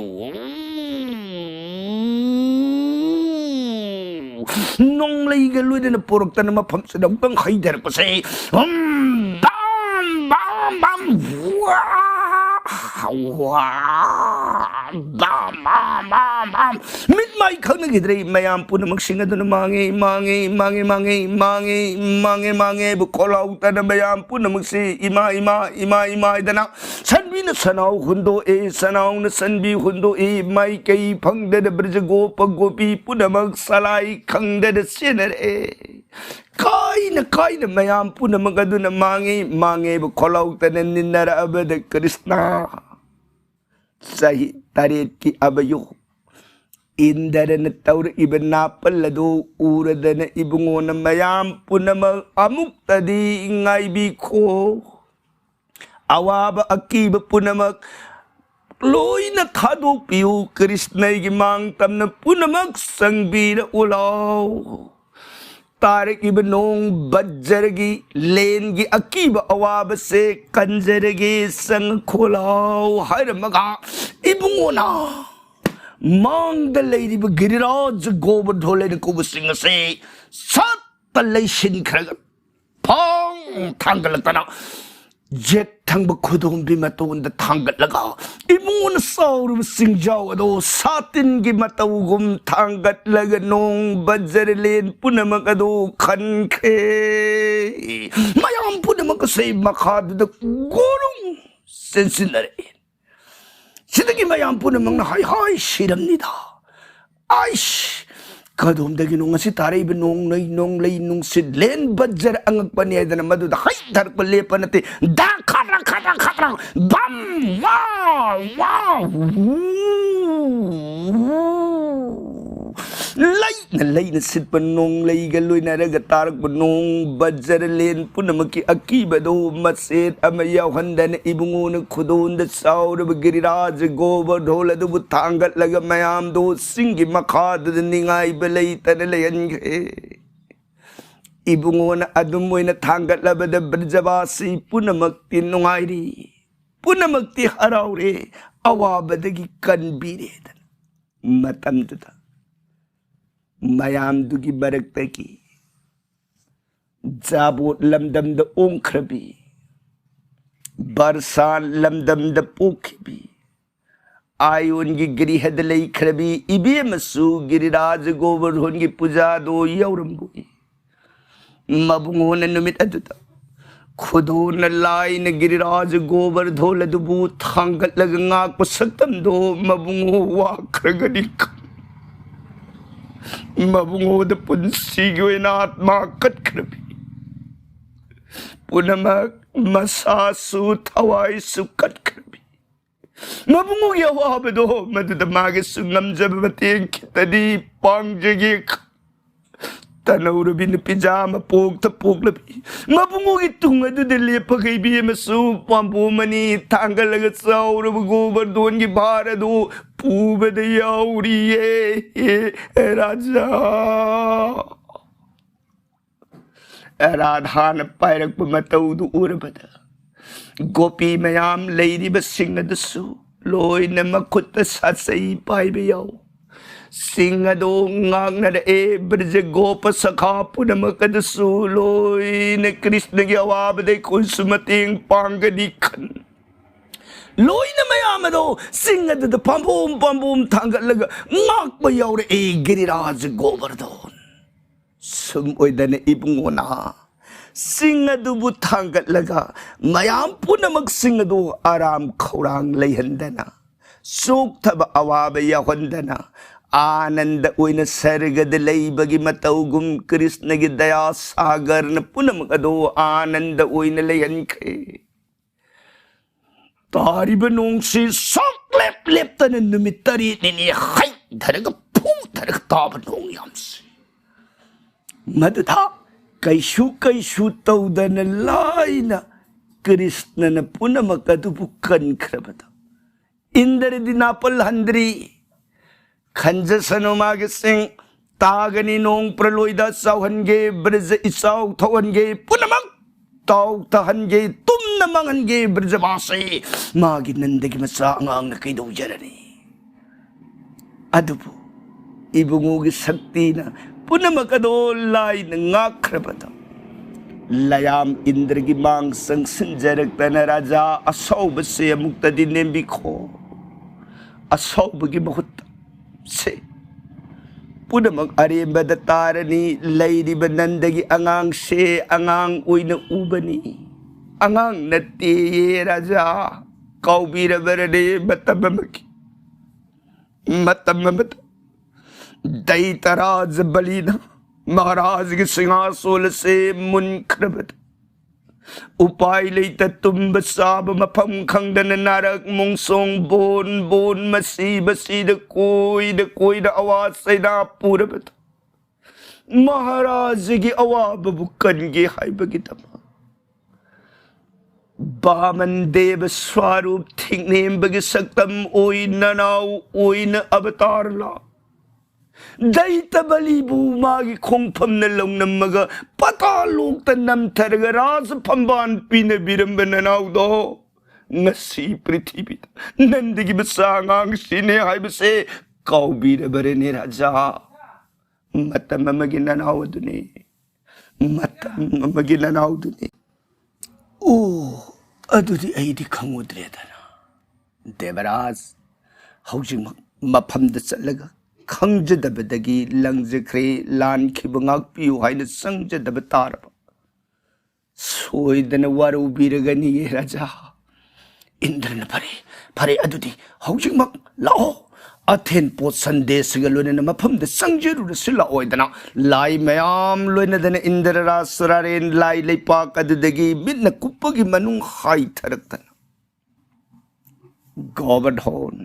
ꯅꯣꯡꯂꯩꯒ ꯂꯣꯏꯅꯅ ꯄꯨꯔꯛꯇꯅ ꯃꯐꯝꯁꯤꯗ ꯑꯃꯨꯛꯇꯪ ꯍꯩꯊꯔꯛꯄꯁꯦ, ꯎꯝ, ꯕꯥꯝ, ꯕꯥꯝ, ꯕꯥꯝ, ꯋꯥ, ꯋꯥ, ꯕꯥꯝ, ꯕꯥꯝ, ꯕꯥꯝ, ꯕꯥꯝ꯫ ꯃꯤꯠ ꯃꯥꯏ ꯈꯪꯅꯈꯤꯗ꯭ꯔꯦ꯫ ꯃꯌꯥꯝ ꯄꯨꯝꯅꯃꯛꯁꯤꯡ ꯑꯗꯨꯅ ꯃꯥꯡꯉꯦ, ꯃꯥꯡꯉꯦ, ꯃꯥꯡꯉꯦ, ꯃꯥꯡꯉꯦ, ꯃꯥꯡꯉꯦ, ꯃꯥꯡꯉꯦ, ꯃꯥꯡꯉꯦ, ꯃꯥꯡꯉꯦꯕꯨ ꯈꯣꯜꯂꯥꯎ ꯇꯅ ꯃꯌꯥꯝ ꯄꯨꯝꯅꯃꯛꯁꯤ ꯏꯃꯥ, ꯏꯃꯥ, ꯏꯃꯥ, ꯏꯃꯥ ꯍꯥꯏꯗꯅ ꯁꯟꯕꯤꯅ ꯁꯟꯅꯥꯎ ꯍꯨꯟꯗꯣꯛꯏ, ꯁꯟꯅꯥꯎꯅ ꯁꯟꯕꯤ ꯍꯨꯟꯗꯣꯛꯏ, ꯃꯥꯏꯀꯩ ꯐꯪꯗꯅ ꯕ꯭ꯔꯖꯒꯣꯄ ꯒꯣꯄꯤ ꯄꯨꯝꯅꯃꯛ ꯁꯂꯥꯏ ꯈꯪꯗꯅ ꯆꯦꯟꯅꯔꯛꯑꯦ꯫ ꯀꯥꯏꯅ ꯀꯥꯏꯅ ꯃꯌꯥꯝ ꯄꯨꯝꯅꯃꯛ ꯑꯗꯨꯅ ꯃꯥꯡꯉꯤ, ꯃꯥꯡꯉꯦꯕ ꯈꯣꯜꯂꯥꯎ ꯇꯅ ꯅꯤꯟꯅꯔꯛꯑꯕꯗ ꯀ꯭ꯔꯤꯁꯅ ꯆꯍꯤ ꯇꯔꯦꯠꯀꯤ ꯑꯕꯌꯨ ꯏꯟꯗ꯭ꯔꯅ ꯇꯧꯔꯛꯏꯕ ꯅꯥꯄꯜ ꯑꯗꯨ ꯎꯔꯗꯅ ꯏꯕꯨꯡꯉꯣꯅ ꯃꯌꯥꯝ ꯄꯨꯝꯅꯃꯛ ꯑꯃꯨꯛꯇꯗꯤ ꯉꯥꯏꯕꯤꯈꯣ꯫ ꯑꯋꯥꯕ ꯑꯀꯤꯕ ꯄꯨꯝꯅꯃꯛ ꯂꯣꯏꯅ ꯊꯥꯗꯣꯛꯄꯤꯌꯨ꯫ ꯀ꯭ꯔꯤꯁꯅꯒꯤ ꯃꯥꯡ ꯇꯝꯅ ꯄꯨꯝꯅꯃꯛ ꯆꯪꯕꯤꯔꯛꯎ ꯂꯥꯎ꯫ ꯇꯥꯔꯛꯏꯕ ꯅꯣꯡ ꯕꯖꯔꯒꯤ ꯂꯦꯟꯒꯤ ꯑꯀꯤꯕ ꯑꯋꯥꯕꯁꯦ ꯀꯟꯖꯔꯒꯦ, ꯆꯪꯉꯛꯈꯣꯂꯥꯎ ꯍꯥꯏꯔꯝꯃꯒ ꯏꯕꯨꯡꯉꯣꯅ ꯃꯥꯡꯗ ꯂꯩꯔꯤꯕ ꯒꯤꯔꯤꯔꯥꯖ ꯒꯣꯕꯔꯙꯣꯟ ꯍꯥꯏꯅ ꯀꯧꯕꯁꯤꯡ ꯑꯁꯦ ꯁꯠꯇ ꯂꯩꯁꯤꯟꯈ꯭ꯔꯒ ꯐꯪ ꯊꯥꯡꯒꯠꯂꯛꯇꯅ ꯌꯦꯠ ꯊꯪꯕ ꯈꯨꯗꯣꯝꯕꯤ ꯃꯇꯣꯟꯗ ꯊꯥꯡꯒꯠꯂꯒ ꯏꯕꯨꯡꯉꯣꯅ ꯆꯥꯎꯔꯕ ꯆꯤꯡꯖꯥꯎ ꯑꯗꯣ ꯁꯥꯇꯤꯟꯒꯤ ꯃꯇꯧꯒꯨꯝ ꯊꯥꯡꯒꯠꯂꯒ ꯅꯣꯡ ꯕꯖꯔ ꯂꯦꯟ ꯄꯨꯝꯅꯃꯛ ꯑꯗꯣ ꯈꯟꯈ꯭ꯔꯦ꯫ ꯃꯌꯥꯝ ꯄꯨꯝꯅꯃꯛ ꯑꯁꯦ ꯃꯈꯥꯗꯨꯗ ꯒꯣꯔꯨꯡ ꯆꯦꯟꯁꯤꯟꯅꯔꯛꯏ꯫ ꯁꯤꯗꯒꯤ ꯃꯌꯥꯝ ꯄꯨꯝꯅꯃꯛꯅ ꯍꯥꯏ ꯍꯥꯏ ꯁꯤꯔꯝꯅꯤꯗ꯫ ꯑꯩꯁ! ꯀꯗꯣꯝꯗꯒꯤꯅꯣ ꯉꯁꯤ ꯇꯥꯔꯛꯏꯕ ꯅꯣꯡꯂꯩ, ꯅꯣꯡꯂꯩ ꯅꯨꯡꯁꯤꯠ, ꯂꯦꯟ ꯕꯖꯔ ꯑꯉꯛꯄꯅꯤ ꯍꯥꯏꯗꯅ ꯃꯗꯨꯗ ꯍꯩꯊꯔꯛꯄ ꯂꯦꯞꯄ ꯅꯠꯇꯦ꯫ ꯗꯥ ꯈꯗ꯭ꯔꯛ ꯈꯗ꯭ꯔꯛ ꯈꯗ꯭ꯔꯛ ꯕꯝ! ꯋꯥ! ꯋꯥ! ꯋꯨ! ꯂꯩꯅ ꯂꯩꯅ ꯁꯤꯠꯄ ꯅꯣꯡꯂꯩꯒ ꯂꯣꯏꯅꯔꯒ ꯇꯥꯔꯛꯄ ꯅꯣꯡ ꯕꯖꯔ ꯂꯦꯟ ꯄꯨꯝꯅꯃꯛꯀꯤ ꯑꯀꯤꯕꯗꯣ ꯃꯆꯦꯠ ꯑꯃ ꯌꯥꯎꯍꯟꯗꯅ ꯏꯕꯨꯡꯉꯣꯅ ꯈꯨꯗꯣꯟꯗ ꯆꯥꯎꯔꯕ ꯒꯤꯔꯤꯔꯥꯖ ꯒꯣꯕꯔꯙꯣꯟ ꯑꯗꯨꯕꯨ ꯊꯥꯡꯒꯠꯂꯒ ꯃꯌꯥꯝꯗꯣ ꯆꯤꯡꯒꯤ ꯃꯈꯥꯗꯨꯗ ꯅꯤꯡꯉꯥꯏꯕ ꯂꯩꯇꯅ ꯂꯩꯍꯟꯈ꯭ꯔꯦ꯫ ꯏꯕꯨꯡꯉꯣꯅ ꯑꯗꯨꯝ ꯑꯣꯏꯅ ꯊꯥꯡꯒꯠꯂꯕꯗ ꯕ꯭ꯔꯖꯕꯥꯁꯤ ꯄꯨꯝꯅꯃꯛꯇꯤ ꯅꯨꯡꯉꯥꯏꯔꯤ, ꯄꯨꯝꯅꯃꯛꯇꯤ ꯍꯔꯥꯎꯔꯦ, ꯑꯋꯥꯕꯗꯒꯤ ꯀꯟꯕꯤꯔꯦꯗꯅ꯫ ꯃꯇꯝꯗꯨꯗ ꯃꯌꯥꯝꯗꯨꯒꯤ ꯃꯔꯛꯇꯒꯤ ꯖꯥꯕꯣꯠ ꯂꯝꯗꯝꯗ ꯑꯣꯡꯈ꯭ꯔꯕꯤ, ꯕꯔꯁꯥꯟ ꯂꯝꯗꯝꯗ ꯄꯣꯛꯈꯤꯕꯤ, ꯑꯥꯏꯌꯣꯟꯒꯤ ꯒ꯭ꯔꯤꯍꯗ ꯂꯩꯈ꯭ꯔꯕꯤ ꯏꯕꯦꯝꯃꯁꯨ ꯒꯤꯔꯤꯔꯥꯖ ꯒꯣꯕꯔꯙꯣꯟꯒꯤ ꯄꯨꯖꯥꯗꯣ ꯌꯥꯎꯔꯝꯕꯣꯏ꯫ ꯃꯕꯨꯡꯉꯣꯅ ꯅꯨꯃꯤꯠ ꯑꯗꯨꯗ ꯈꯨꯗꯣꯟꯅ ꯂꯥꯏꯅ ꯒꯤꯔꯤꯔꯥꯖ ꯒꯣꯕꯔꯙꯣꯟ ꯑꯗꯨꯕꯨ ꯊꯥꯡꯒꯠꯂꯒ ꯉꯥꯛꯄ ꯁꯛꯇꯝꯗꯣ ꯃꯕꯨꯡꯉꯣ ꯋꯥꯈ꯭ꯔꯒꯅꯤ꯫ ꯃꯕꯨꯡꯉꯣꯗ ꯄꯨꯟꯁꯤꯒꯤ ꯑꯣꯏꯅ ꯑꯥꯠꯃꯥ ꯀꯠꯈ꯭ꯔꯕꯤ, ꯄꯨꯝꯅꯃꯛ ꯃꯁꯥꯁꯨ ꯊꯋꯥꯏꯁꯨ ꯀꯠꯈ꯭ꯔꯕꯤ꯫ ꯃꯕꯨꯡꯉꯣꯒꯤ ꯑꯋꯥꯕꯗꯣ ꯃꯗꯨꯗ ꯃꯥꯒꯤꯁꯨ ꯉꯝꯖꯕ ꯃꯇꯦꯡ ꯈꯤꯇꯗꯤ ꯄꯥꯡꯖꯒꯦ꯫ ꯇꯅꯧꯔꯕꯤ ꯅꯨꯄꯤꯖꯥ ꯑꯃ ꯄꯣꯛꯇ ꯄꯣꯛꯂꯕꯤ ꯃꯕꯨꯡꯉꯣꯒꯤ ꯇꯨꯡ ꯑꯗꯨꯗ ꯂꯦꯞꯄꯒ ꯏꯕꯦꯝꯃꯁꯨ ꯄꯥꯝꯕꯣꯝ ꯑꯅꯤ ꯊꯥꯡꯒꯠꯂꯒ ꯆꯥꯎꯔꯕ ꯒꯣꯕꯔꯙꯣꯟꯒꯤ ꯚꯥꯔ ꯑꯗꯨ ꯄꯨꯕꯗ ꯌꯥꯎꯔꯤꯌꯦ꯫ ꯔꯥꯖꯥ, ꯔꯥꯙꯥꯅ ꯄꯥꯏꯔꯛꯄ ꯃꯇꯧꯗꯨ ꯎꯔꯕꯗ, ꯒꯣꯄꯤ ꯃꯌꯥꯝ ꯂꯩꯔꯤꯕꯁꯤꯡ ꯑꯗꯨꯁꯨ ꯂꯣꯏꯅ ꯃꯈꯨꯠꯇ ꯁꯥꯆꯩ ꯄꯥꯏꯕ ꯌꯥꯎ, ꯁꯤꯡ ꯑꯗꯨ ꯉꯥꯛꯅꯔꯛꯑꯦ꯫ ꯕ꯭ꯔꯖ ꯒꯣꯄ ꯁꯈꯥ ꯄꯨꯝꯅꯃꯛ ꯑꯗꯨꯁꯨ ꯂꯣꯏꯅ ꯀ꯭ꯔꯤꯁꯅꯒꯤ ꯑꯋꯥꯕꯗ ꯑꯩꯈꯣꯏꯁꯨ ꯃꯇꯦꯡ ꯄꯥꯡꯒꯅꯤ ꯈꯟ, ꯂꯣꯏꯅ ꯃꯌꯥꯝ ꯑꯗꯣ ꯁꯤꯡ ꯑꯗꯨꯗ ꯄꯥꯝꯕꯣꯝ ꯄꯥꯝꯕꯣꯝ ꯊꯥꯡꯒꯠꯂꯒ ꯉꯥꯛꯄ ꯌꯥꯎꯔꯛꯑꯦ ꯒꯤꯔꯤꯔꯥꯖ ꯒꯣꯕꯔꯙꯟ꯫ ꯁꯨꯝ ꯑꯣꯏꯗꯅ ꯏꯕꯨꯡꯉꯣꯅ ꯁꯤꯡ ꯑꯗꯨꯕꯨ ꯊꯥꯡꯒꯠꯂꯒ ꯃꯌꯥꯝ ꯄꯨꯝꯅꯃꯛꯁꯤꯡ ꯑꯗꯨ ꯑꯔꯥꯝ ꯈꯧꯔꯥꯡ ꯂꯩꯍꯟꯗꯅ, ꯆꯣꯛꯊꯕ ꯑꯋꯥꯕ ꯌꯥꯎꯍꯟꯗꯅ, ꯑꯥꯅꯟꯗ ꯑꯣꯏꯅ ꯁꯔꯒꯗ ꯂꯩꯕꯒꯤ ꯃꯇꯧꯒꯨꯝ ꯀ꯭ꯔꯤꯁꯅꯒꯤ ꯗꯌꯥ ꯁꯥꯒꯔꯅ ꯄꯨꯝꯅꯃꯛ ꯑꯗꯨ ꯑꯥꯅꯟꯗ ꯑꯣꯏꯅ ꯂꯩꯍꯟꯈ꯭ꯔꯦ꯫ ꯇꯥꯔꯤꯕ ꯅꯣꯡꯁꯤ ꯁꯨꯛꯂꯦꯞ ꯂꯦꯞꯇꯅ ꯅꯨꯃꯤꯠ ꯇꯔꯦꯠꯅꯤꯅꯤ ꯍꯩꯊꯔꯒ ꯐꯨꯊꯔꯒ ꯇꯥꯕ ꯅꯣꯡ ꯌꯥꯝꯁꯤ꯫ ꯃꯗꯨꯗ ꯀꯩꯁꯨ ꯀꯩꯁꯨ ꯇꯧꯗꯅ ꯂꯥꯏꯅ ꯀ꯭ꯔꯤꯁꯅꯅ ꯄꯨꯝꯅꯃꯛ ꯑꯗꯨꯕꯨ ꯀꯟꯈ꯭ꯔꯕꯗ ꯏꯟꯗ꯭ꯔꯗꯤ ꯅꯥꯄꯜ ꯍꯟꯗ꯭ꯔꯤ꯫ ꯈꯟꯖꯁꯅꯨ ꯃꯥꯒꯤ ꯆꯤꯡ, ꯇꯥꯒꯅꯤ ꯅꯣꯡ ꯄ꯭ꯔꯂꯣꯏꯗ ꯆꯥꯎꯍꯟꯒꯦ, ꯕ꯭ꯔꯖ ꯏꯆꯥꯎ ꯊꯣꯛꯍꯟꯒꯦ, ꯄꯨꯝꯅꯃꯛ ꯇꯥꯎꯊꯍꯟꯒꯦ, ꯇꯨꯝꯅ ꯃꯥꯡꯍꯟꯒꯦ꯫ ꯕ꯭ꯔꯖꯕꯥꯁꯤ ꯃꯥꯒꯤ ꯅꯟꯗꯒꯤ ꯃꯆꯥ ꯑꯉꯥꯡꯅ ꯀꯩꯗꯧꯖꯔꯅꯤ? ꯑꯗꯨꯕꯨ ꯏꯕꯨꯡꯉꯣꯒꯤ ꯁꯛꯇꯤꯅ ꯄꯨꯝꯅꯃꯛ ꯑꯗꯣ ꯂꯥꯏꯅ ꯉꯥꯛꯈ꯭ꯔꯕꯗꯣ, ꯂꯌꯥꯝ ꯏꯟꯗ꯭ꯔꯒꯤ ꯃꯥꯡ ꯆꯪꯁꯤꯟꯖꯔꯛꯇꯅ ꯔꯥꯖꯥ ꯑꯁꯥꯎꯕꯁꯦ ꯑꯃꯨꯛꯇꯗꯤ ꯅꯦꯝꯕꯤꯈꯣ꯫ ꯑꯁꯥꯎꯕꯒꯤ ꯃꯍꯨꯠꯇ ꯁꯦ ꯄꯨꯝꯅꯃꯛ ꯑꯔꯦꯝꯕꯗ ꯇꯥꯔꯅꯤ꯫ ꯂꯩꯔꯤꯕ ꯅꯟꯗꯒꯤ ꯑꯉꯥꯡꯁꯦ ꯑꯉꯥꯡ ꯑꯣꯏꯅ ꯎꯕꯅꯤ, ꯑꯉꯥꯡ ꯅꯠꯇꯦꯌꯦ ꯔꯥꯖꯥ꯫ ꯀꯥꯎꯕꯤꯔꯕꯔꯅꯦ ꯃꯇꯝ ꯑꯃꯒꯤ ꯃꯇꯝ ꯑꯃꯗ ꯗꯩꯇꯔꯥꯖ ꯕꯂꯤꯅ ꯃꯍꯥꯔꯥꯖꯒꯤ ꯁꯤꯡꯍꯥꯁꯣꯜ ꯑꯁꯦ ꯃꯨꯟꯈ꯭ꯔꯕꯗ, ꯎꯄꯥꯏ ꯂꯩꯇ ꯇꯨꯝꯕ ꯆꯥꯕ ꯃꯐꯝ ꯈꯪꯗꯅ ꯅꯥꯔꯛ ꯃꯣꯡꯁꯣꯡ ꯕꯣꯟ ꯕꯣꯟ ꯃꯁꯤ ꯃꯁꯤꯗ ꯀꯣꯏꯗ ꯀꯣꯏꯗ ꯑꯋꯥ ꯆꯩꯅꯥ ꯄꯨꯔꯕꯗ, ꯃꯍꯥꯔꯥꯖꯒꯤ ꯑꯋꯥꯕꯕꯨ ꯀꯟꯒꯦ ꯍꯥꯏꯕꯒꯤꯗꯃꯛ ꯕꯥꯃꯟ ꯗꯦꯕ ꯁ꯭ꯋꯥꯔꯨꯞ ꯊꯤꯡꯅꯦꯝꯕꯒꯤ ꯁꯛꯇꯝ ꯑꯣꯏꯅ ꯅꯅꯥꯎ ꯑꯣꯏꯅ ꯑꯕꯇꯥꯔ ꯂꯥꯛ ꯗꯩꯇꯕꯂꯤꯕꯨ ꯃꯥꯒꯤ ꯈꯣꯡꯐꯝꯅ ꯂꯧꯅꯝꯃꯒ ꯄꯇꯥꯂꯣꯛꯇ ꯅꯝꯊꯔꯒ ꯔꯥꯖ ꯐꯝꯕꯥꯜ ꯄꯤꯅꯕꯤꯔꯝꯕ ꯅꯅꯥꯎꯗꯣ ꯉꯁꯤ ꯄ꯭ꯔꯤꯊꯤꯕꯤꯗ ꯅꯟꯗꯒꯤ ꯃꯆꯥ ꯑꯉꯥꯡꯁꯤꯅꯦ ꯍꯥꯏꯕꯁꯦ ꯀꯥꯎꯕꯤꯔꯕꯔꯦꯅꯦ ꯔꯥꯖꯥ? ꯃꯇꯝ ꯑꯃꯒꯤ ꯅꯅꯥꯎ ꯑꯗꯨꯅꯤ, ꯃꯇꯝ ꯑꯃꯒꯤ ꯅꯅꯥꯎꯗꯨꯅꯤ꯫ ꯑꯣ, ꯑꯗꯨꯗꯤ ꯑꯩꯗꯤ ꯈꯪꯉꯨꯗ꯭ꯔꯦꯗꯅ꯫ ꯗꯦꯕꯔꯥꯖ, ꯍꯧꯖꯤꯛꯃꯛ ꯃꯐꯝꯗ ꯆꯠꯂꯒ ꯈꯪꯖꯗꯕꯗꯒꯤ ꯂꯪꯖꯈ꯭ꯔꯦ, ꯂꯥꯟꯈꯤꯕ ꯉꯥꯛꯄꯤꯌꯨ ꯍꯥꯏꯅ ꯆꯪꯖꯗꯕ ꯇꯥꯔꯕ ꯁꯣꯏꯗꯅ ꯋꯥꯔꯧꯕꯤꯔꯒꯅꯤꯌꯦ ꯔꯥꯖꯥ꯫ ꯏꯟꯗ꯭ꯔꯅ, "ꯐꯔꯦ, ꯐꯔꯦ, ꯑꯗꯨꯗꯤ ꯍꯧꯖꯤꯛꯃꯛ ꯂꯥꯛꯑꯣ꯫ ꯑꯊꯦꯟ ꯄꯣꯠ ꯁꯟꯗꯦꯁꯒ ꯂꯣꯏꯅꯅ ꯃꯐꯝꯗ ꯆꯪꯖꯔꯨꯔꯁꯤ ꯂꯥꯛꯑꯣꯏꯗꯅ?" ꯂꯥꯏ ꯃꯌꯥꯝ ꯂꯣꯏꯅꯗꯅ ꯏꯟꯗ꯭ꯔ ꯔꯥꯖ ꯁꯨꯔꯥꯔꯦꯟ ꯂꯥꯏ ꯂꯩꯄꯥꯛ ꯑꯗꯨꯗꯒꯤ ꯃꯤꯠꯅ ꯀꯨꯞꯄꯒꯤ ꯃꯅꯨꯡ ꯍꯥꯏꯊꯔꯛꯇꯅ ꯒꯣꯕꯔꯙꯣꯟ,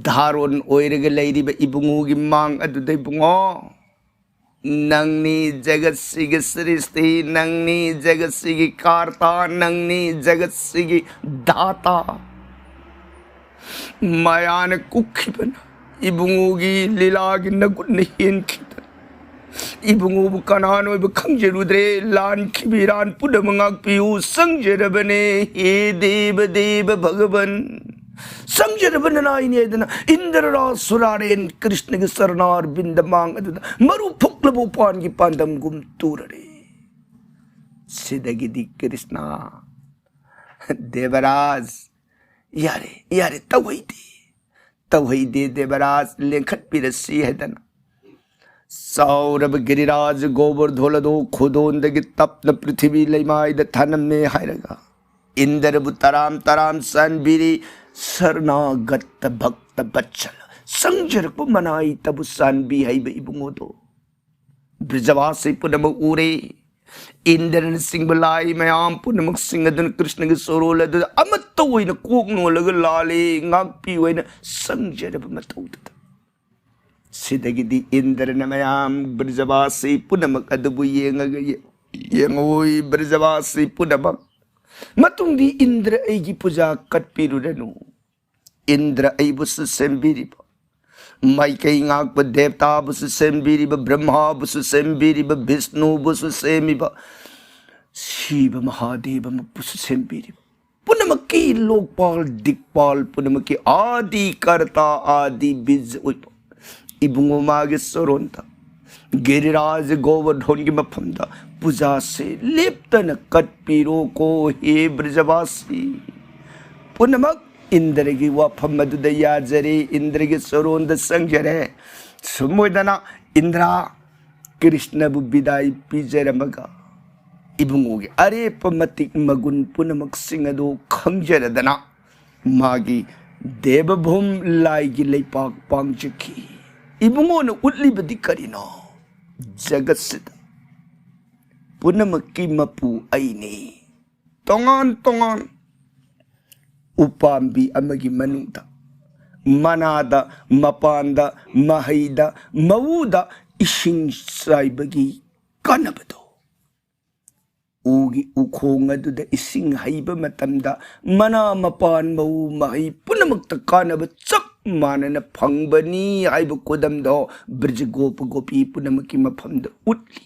ꯙꯥꯔꯣꯟ ꯑꯣꯏꯔꯒ ꯂꯩꯔꯤꯕ ꯏꯕꯨꯡꯉꯣꯒꯤ ꯃꯥꯡ ꯑꯗꯨꯗ, "ꯏꯕꯨꯡꯉꯣ, ꯅꯪꯅꯤ ꯖꯒꯠꯁꯤꯒꯤ ꯁ꯭ꯔꯤꯁꯇꯤ, ꯅꯪꯅꯤ ꯖꯒꯠꯁꯤꯒꯤ ꯀꯥꯔꯇꯥ, ꯅꯪꯅꯤ ꯖꯒꯠꯁꯤꯒꯤ ꯙꯥꯇꯥ꯫ ꯃꯌꯥꯅ ꯀꯨꯛꯈꯤꯕꯅ ꯏꯕꯨꯡꯉꯣꯒꯤ ꯂꯤꯂꯥꯒꯤ ꯅꯒꯨꯟꯅ ꯍꯦꯟꯈꯤꯗꯅ ꯏꯕꯨꯡꯉꯣꯕꯨ ꯀꯅꯥꯅꯣ ꯑꯣꯏꯕ ꯈꯪꯖꯔꯨꯗ꯭ꯔꯦ꯫ ꯂꯥꯟꯈꯤꯕ ꯏꯔꯥꯟ ꯄꯨꯝꯅꯃꯛ ꯉꯥꯛꯄꯤꯌꯨ꯫ ꯆꯪꯖꯔꯕꯅꯦ, ꯍꯦ ꯗꯦꯕ ꯗꯦꯕ ꯚꯒꯕꯟ, ꯆꯪꯖꯔꯕ ꯅꯅꯥꯏꯅꯦ" ꯍꯥꯏꯗꯅ ꯏꯟꯗ꯭ꯔ ꯔꯥꯖ ꯁꯨꯔꯥꯔꯦꯟ ꯀ꯭ꯔꯤꯁꯅꯒꯤ ꯆꯔꯅꯥꯔꯕꯤꯟꯗ ꯃꯥꯡ ꯑꯗꯨꯗ ꯃꯔꯨ ꯐꯨꯛꯂꯕ ꯎꯄꯥꯟꯒꯤ ꯄꯥꯟꯗꯝꯒꯨꯝ ꯇꯨꯔꯔꯦ꯫ ꯁꯤꯗꯒꯤꯗꯤ ꯀ꯭ꯔꯤꯁꯅ, "ꯗꯦꯕꯔꯥꯖ, ꯌꯥꯔꯦ, ꯌꯥꯔꯦ, ꯇꯧꯍꯩꯗꯦ, ꯇꯧꯍꯩꯗꯦ ꯗꯦꯕꯔꯥꯖ, ꯂꯦꯡꯈꯠꯄꯤꯔꯁꯤ" ꯍꯥꯏꯗꯅ ꯆꯥꯎꯔꯕ ꯒꯤꯔꯤꯔꯥꯖ ꯒꯣꯕꯔꯙꯣꯟ ꯑꯗꯨ ꯈꯨꯗꯣꯟꯗꯒꯤ ꯇꯞꯅ ꯄ꯭ꯔꯤꯊꯤꯕꯤ ꯂꯩꯃꯥꯏꯗ ꯊꯥꯅꯝꯃꯦ ꯍꯥꯏꯔꯒ ꯏꯟꯗ꯭ꯔꯕꯨ ꯇꯔꯥꯝ ꯇꯔꯥꯝ ꯆꯥꯟꯕꯤꯔꯤ꯫ ꯁꯔꯅꯥꯒꯠꯇ ꯚꯛꯇ ꯕꯠꯁꯂ, ꯆꯪꯖꯔꯛꯄ ꯃꯅꯥꯏꯇꯕꯨ ꯆꯥꯟꯕꯤ ꯍꯩꯕ ꯏꯕꯨꯡꯉꯣꯗꯣ ꯕ꯭ꯔꯖꯕꯥꯁꯤ ꯄꯨꯝꯅꯃꯛ ꯎꯔꯦ꯫ ꯏꯟꯗ꯭ꯔꯅꯆꯤꯡꯕ ꯂꯥꯏ ꯃꯌꯥꯝ ꯄꯨꯝꯅꯃꯛꯁꯤꯡ ꯑꯗꯨꯅ ꯀ꯭ꯔꯤꯁꯅꯒꯤ ꯆꯣꯔꯣꯜ ꯑꯗꯨꯗ ꯑꯃꯠꯇ ꯑꯣꯏꯅ ꯀꯣꯛ ꯅꯣꯜꯂꯒ ꯂꯥꯜꯂꯦ, ꯉꯥꯛꯄꯤꯌꯨ ꯍꯥꯏꯅ ꯆꯪꯖꯔꯕ ꯃꯇꯧꯗꯨꯗ, ꯁꯤꯗꯒꯤꯗꯤ ꯏꯟꯗ꯭ꯔꯅ ꯃꯌꯥꯝ ꯕ꯭ꯔꯖꯕꯥꯁꯤ ꯄꯨꯝꯅꯃꯛ ꯑꯗꯨꯕꯨ ꯌꯦꯡꯉꯒ ꯌꯦ-, "ꯌꯦꯡꯉꯣꯏ ꯕ꯭ꯔꯖꯕꯥꯁꯤ ꯄꯨꯝꯅꯃꯛ, ꯃꯇꯨꯡꯗꯤ ꯏꯟꯗ꯭ꯔ ꯑꯩꯒꯤ ꯄꯨꯖꯥ ꯀꯠꯄꯤꯔꯨꯔꯅꯨ꯫ ꯏꯟꯗ꯭ꯔ ꯑꯩꯕꯨꯁꯨ ꯁꯦꯝꯕꯤꯔꯤꯕ, ꯃꯥꯏꯀꯩ ꯉꯥꯛꯄ ꯗꯦꯕꯇꯥꯕꯨꯁꯨ ꯁꯦꯝꯕꯤꯔꯤꯕ, ꯕ꯭ꯔꯍ꯭ꯃꯥꯕꯨꯁꯨ ꯁꯦꯝꯕꯤꯔꯤꯕ, ꯕꯤꯁꯅꯨꯕꯨꯁꯨ ꯁꯦꯝꯃꯤꯕ, ꯁꯤꯕ ꯃꯍꯥꯗꯦꯕ ꯃꯛꯄꯨꯁꯨ ꯁꯦꯝꯕꯤꯔꯤꯕ, ꯄꯨꯝꯅꯃꯛꯀꯤ ꯂꯣꯛꯄꯥꯜ ꯗꯤꯛꯄꯥꯜ, ꯄꯨꯝꯅꯃꯛꯀꯤ ꯑꯥꯗꯤ ꯀꯔꯇꯥ, ꯑꯥꯗꯤ ꯕꯤꯖ ꯑꯣꯏꯕ ꯏꯕꯨꯡꯉꯣ ꯃꯥꯒꯤ ꯁꯣꯔꯣꯟꯗ, ꯒꯤꯔꯤꯔꯥꯖ ꯒꯣꯕꯔꯙꯣꯟꯒꯤ ꯃꯐꯝꯗ ꯄꯨꯖꯥꯁꯦ ꯂꯦꯞꯇꯅ ꯀꯠꯄꯤꯔꯣꯀꯣ ꯍꯦ ꯕ꯭ꯔꯖꯕꯥꯁꯤ꯫ ꯄꯨꯝꯅꯃꯛ ꯏꯟꯗ꯭ꯔꯒꯤ ꯋꯥꯐꯝ ꯑꯗꯨꯗ ꯌꯥꯖꯔꯦ, ꯏꯟꯗ꯭ꯔꯒꯤ ꯁꯣꯔꯣꯟꯗ ꯆꯪꯖꯔꯦ꯫ ꯁꯨꯝ ꯑꯣꯏꯗꯅ ꯏꯟꯗ꯭ꯔ ꯀ꯭ꯔꯤꯁꯅꯕꯨ ꯕꯤꯗꯥꯏ ꯄꯤꯖꯔꯝꯃꯒ ꯏꯕꯨꯡꯉꯣꯒꯤ ꯑꯔꯦꯞꯄ ꯃꯇꯤꯛ ꯃꯒꯨꯟ ꯄꯨꯝꯅꯃꯛꯁꯤꯡ ꯑꯗꯨ ꯈꯪꯖꯔꯗꯅ ꯃꯥꯒꯤ ꯗꯦꯕꯚꯨꯝ ꯂꯥꯏꯒꯤ ꯂꯩꯄꯥꯛ ꯄꯥꯡꯖꯈꯤ꯫ ꯏꯕꯨꯡꯉꯣꯅ ꯎꯠꯂꯤꯕꯗꯤ ꯀꯔꯤꯅꯣ? ꯖꯒꯠꯁꯤꯗ ꯄꯨꯝꯅꯃꯛꯀꯤ ꯃꯄꯨ ꯑꯩꯅꯤ꯫ ꯇꯣꯉꯥꯟ ꯇꯣꯉꯥꯟ ꯎꯄꯥꯝꯕꯤ ꯑꯃꯒꯤ ꯃꯅꯨꯡꯗ, ꯃꯅꯥꯗ, ꯃꯄꯥꯟꯗ, ꯃꯍꯩꯗ, ꯃꯎꯗ ꯏꯁꯤꯡ ꯆꯥꯏꯕꯒꯤ ꯀꯥꯟꯅꯕꯗꯣ, ꯎꯒꯤ ꯎꯈꯣꯡ ꯑꯗꯨꯗ ꯏꯁꯤꯡ ꯍꯩꯕ ꯃꯇꯝꯗ ꯃꯅꯥ ꯃꯄꯥꯟ ꯃꯎ ꯃꯍꯩ ꯄꯨꯝꯅꯃꯛꯇ ꯀꯥꯟꯅꯕ ꯆꯞ ꯃꯥꯟꯅꯅ ꯐꯪꯕꯅꯤ ꯍꯥꯏꯕ ꯈꯨꯗꯝꯗꯣ ꯕ꯭ꯔꯖꯒꯣꯄ ꯒꯣꯄꯤ ꯄꯨꯝꯅꯃꯛꯀꯤ ꯃꯐꯝꯗ ꯎꯠꯂꯤ꯫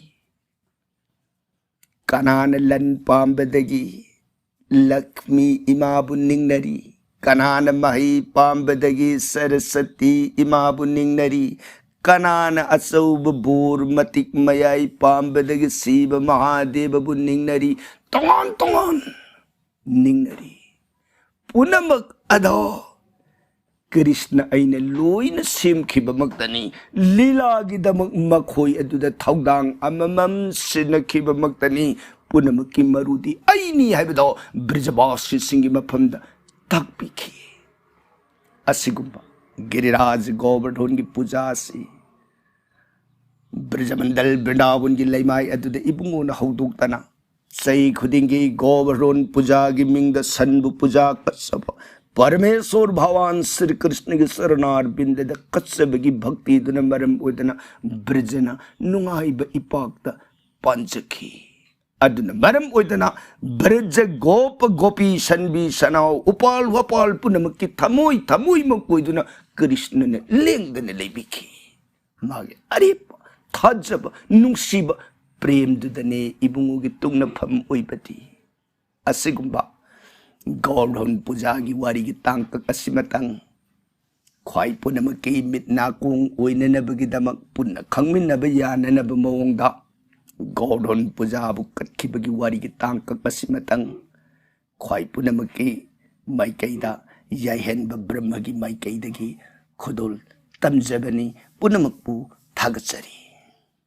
ꯀꯅꯥꯅ ꯂꯟ ꯄꯥꯝꯕꯗꯒꯤ ꯂꯛꯃꯤ ꯏꯃꯥꯕꯨ ꯅꯤꯡꯅꯔꯤ? ꯀꯅꯥꯅ ꯃꯍꯩ ꯄꯥꯝꯕꯗꯒꯤ ꯁꯔꯁꯇꯤ ꯏꯃꯥꯕꯨ ꯅꯤꯡꯅꯔꯤ? ꯀꯅꯥꯅ ꯑꯆꯧꯕ ꯕꯣꯔ ꯃꯇꯤꯛ ꯃꯌꯥꯏ ꯄꯥꯝꯕꯗꯒꯤ ꯁꯤꯕ ꯃꯍꯥꯗꯦꯕꯕꯨ ꯅꯤꯡꯅꯔꯤ? ꯇꯣꯉꯥꯟ ꯇꯣꯉꯥꯟ ꯅꯤꯡꯅꯔꯤ꯫ ꯄꯨꯝꯅꯃꯛ ꯑꯗꯣ ꯀ꯭ꯔꯤꯁꯅ ꯑꯩꯅ ꯂꯣꯏꯅ ꯁꯦꯝꯈꯤꯕꯃꯛꯇꯅꯤ꯫ ꯂꯤꯂꯥꯒꯤꯗꯃꯛ ꯃꯈꯣꯏ ꯑꯗꯨꯗ ꯊꯧꯗꯥꯡ ꯑꯃꯃꯝ ꯁꯤꯟꯅꯈꯤꯕꯃꯛꯇꯅꯤ꯫ ꯄꯨꯝꯅꯃꯛꯀꯤ ꯃꯔꯨꯗꯤ ꯑꯩꯅꯤ ꯍꯥꯏꯕꯗꯣ ꯕ꯭ꯔꯖꯕꯥꯁꯤꯁꯤꯡꯒꯤ ꯃꯐꯝꯗ ꯇꯥꯛꯄꯤꯈꯤ꯫ ꯑꯁꯤꯒꯨꯝꯕ ꯒꯤꯔꯤꯔꯥꯖ ꯒꯣꯕꯔꯙꯣꯟꯒꯤ ꯄꯨꯖꯥ ꯑꯁꯤ ꯕ꯭ꯔꯖꯃꯟꯗꯜ ꯕ꯭ꯔꯤꯟꯗꯥꯕꯟꯒꯤ ꯂꯩꯃꯥꯏ ꯑꯗꯨꯗ ꯏꯕꯨꯡꯉꯣꯅ ꯍꯧꯗꯣꯛꯇꯅ ꯆꯍꯤ ꯈꯨꯗꯤꯡꯒꯤ ꯒꯣꯕꯔꯙꯣꯟ ꯄꯨꯖꯥꯒꯤ ꯃꯤꯡꯗ ꯁꯟꯕꯨ ꯄꯨꯖꯥ ꯀꯠꯆꯕ, ꯄꯔꯃꯦꯁꯣꯔ ꯚꯒꯋꯥꯟ ꯁ꯭ꯔꯤ ꯀ꯭ꯔꯤꯁꯅꯒꯤ ꯆꯔꯅꯥꯔꯕꯤꯟꯗꯗ ꯀꯠꯆꯕꯒꯤ ꯚꯛꯇꯤꯗꯨꯅ ꯃꯔꯝ ꯑꯣꯏꯗꯨꯅ ꯕ꯭ꯔꯖꯅ ꯅꯨꯡꯉꯥꯏꯕ ꯏꯄꯥꯛꯇ ꯄꯥꯟꯖꯈꯤ꯫ ꯑꯗꯨꯅ ꯃꯔꯝ ꯑꯣꯏꯗꯅ ꯕ꯭ꯔꯖ ꯒꯣꯄ ꯒꯣꯄꯤ ꯁꯟꯕꯤ ꯁꯅꯥꯎ ꯎꯄꯥꯜ ꯋꯥꯄꯥꯜ ꯄꯨꯝꯅꯃꯛꯀꯤ ꯊꯃꯣꯏ ꯊꯃꯣꯏꯃꯛ ꯑꯣꯏꯗꯨꯅ ꯀ꯭ꯔꯤꯁꯅꯅ ꯂꯦꯡꯗꯅ ꯂꯩꯕꯤꯈꯤ꯫ ꯃꯥꯒꯤ ꯑꯔꯦꯞꯄ ꯊꯥꯖꯕ ꯅꯨꯡꯁꯤꯕ ꯄ꯭ꯔꯦꯝꯗꯨꯗꯅꯦ ꯏꯕꯨꯡꯉꯣꯒꯤ ꯇꯨꯡꯅꯐꯝ ꯑꯣꯏꯕꯗꯤ꯫ ꯑꯁꯤꯒꯨꯝꯕ ꯒꯣꯔꯙꯟ ꯄꯨꯖꯥꯒꯤ ꯋꯥꯔꯤꯒꯤ ꯇꯥꯡꯀꯛ ꯑꯁꯤꯃꯇꯪ ꯈ꯭ꯋꯥꯏ ꯄꯨꯝꯅꯃꯛꯀꯤ ꯃꯤꯠ ꯅꯥꯀꯣꯡ ꯑꯣꯏꯅꯅꯕꯒꯤꯗꯃꯛ ꯄꯨꯟꯅ ꯈꯪꯃꯤꯟꯅꯕ ꯌꯥꯅꯅꯕ ꯃꯑꯣꯡꯗ ꯒꯣꯔꯙꯟ ꯄꯨꯖꯥꯕꯨ ꯀꯠꯈꯤꯕꯒꯤ ꯋꯥꯔꯤꯒꯤ ꯇꯥꯡꯀꯛ ꯑꯁꯤꯃꯇꯪ ꯈ꯭ꯋꯥꯏ ꯄꯨꯝꯅꯃꯛꯀꯤ ꯃꯥꯏꯀꯩꯗ ꯌꯥꯏꯍꯟꯕ ꯕ꯭ꯔꯍ꯭ꯃꯒꯤ ꯃꯥꯏꯀꯩꯗꯒꯤ ꯈꯨꯗꯣꯜ ꯇꯝꯖꯕꯅꯤ꯫ ꯄꯨꯝꯅꯃꯛꯄꯨ ꯊꯥꯒꯠꯆꯔꯤ꯫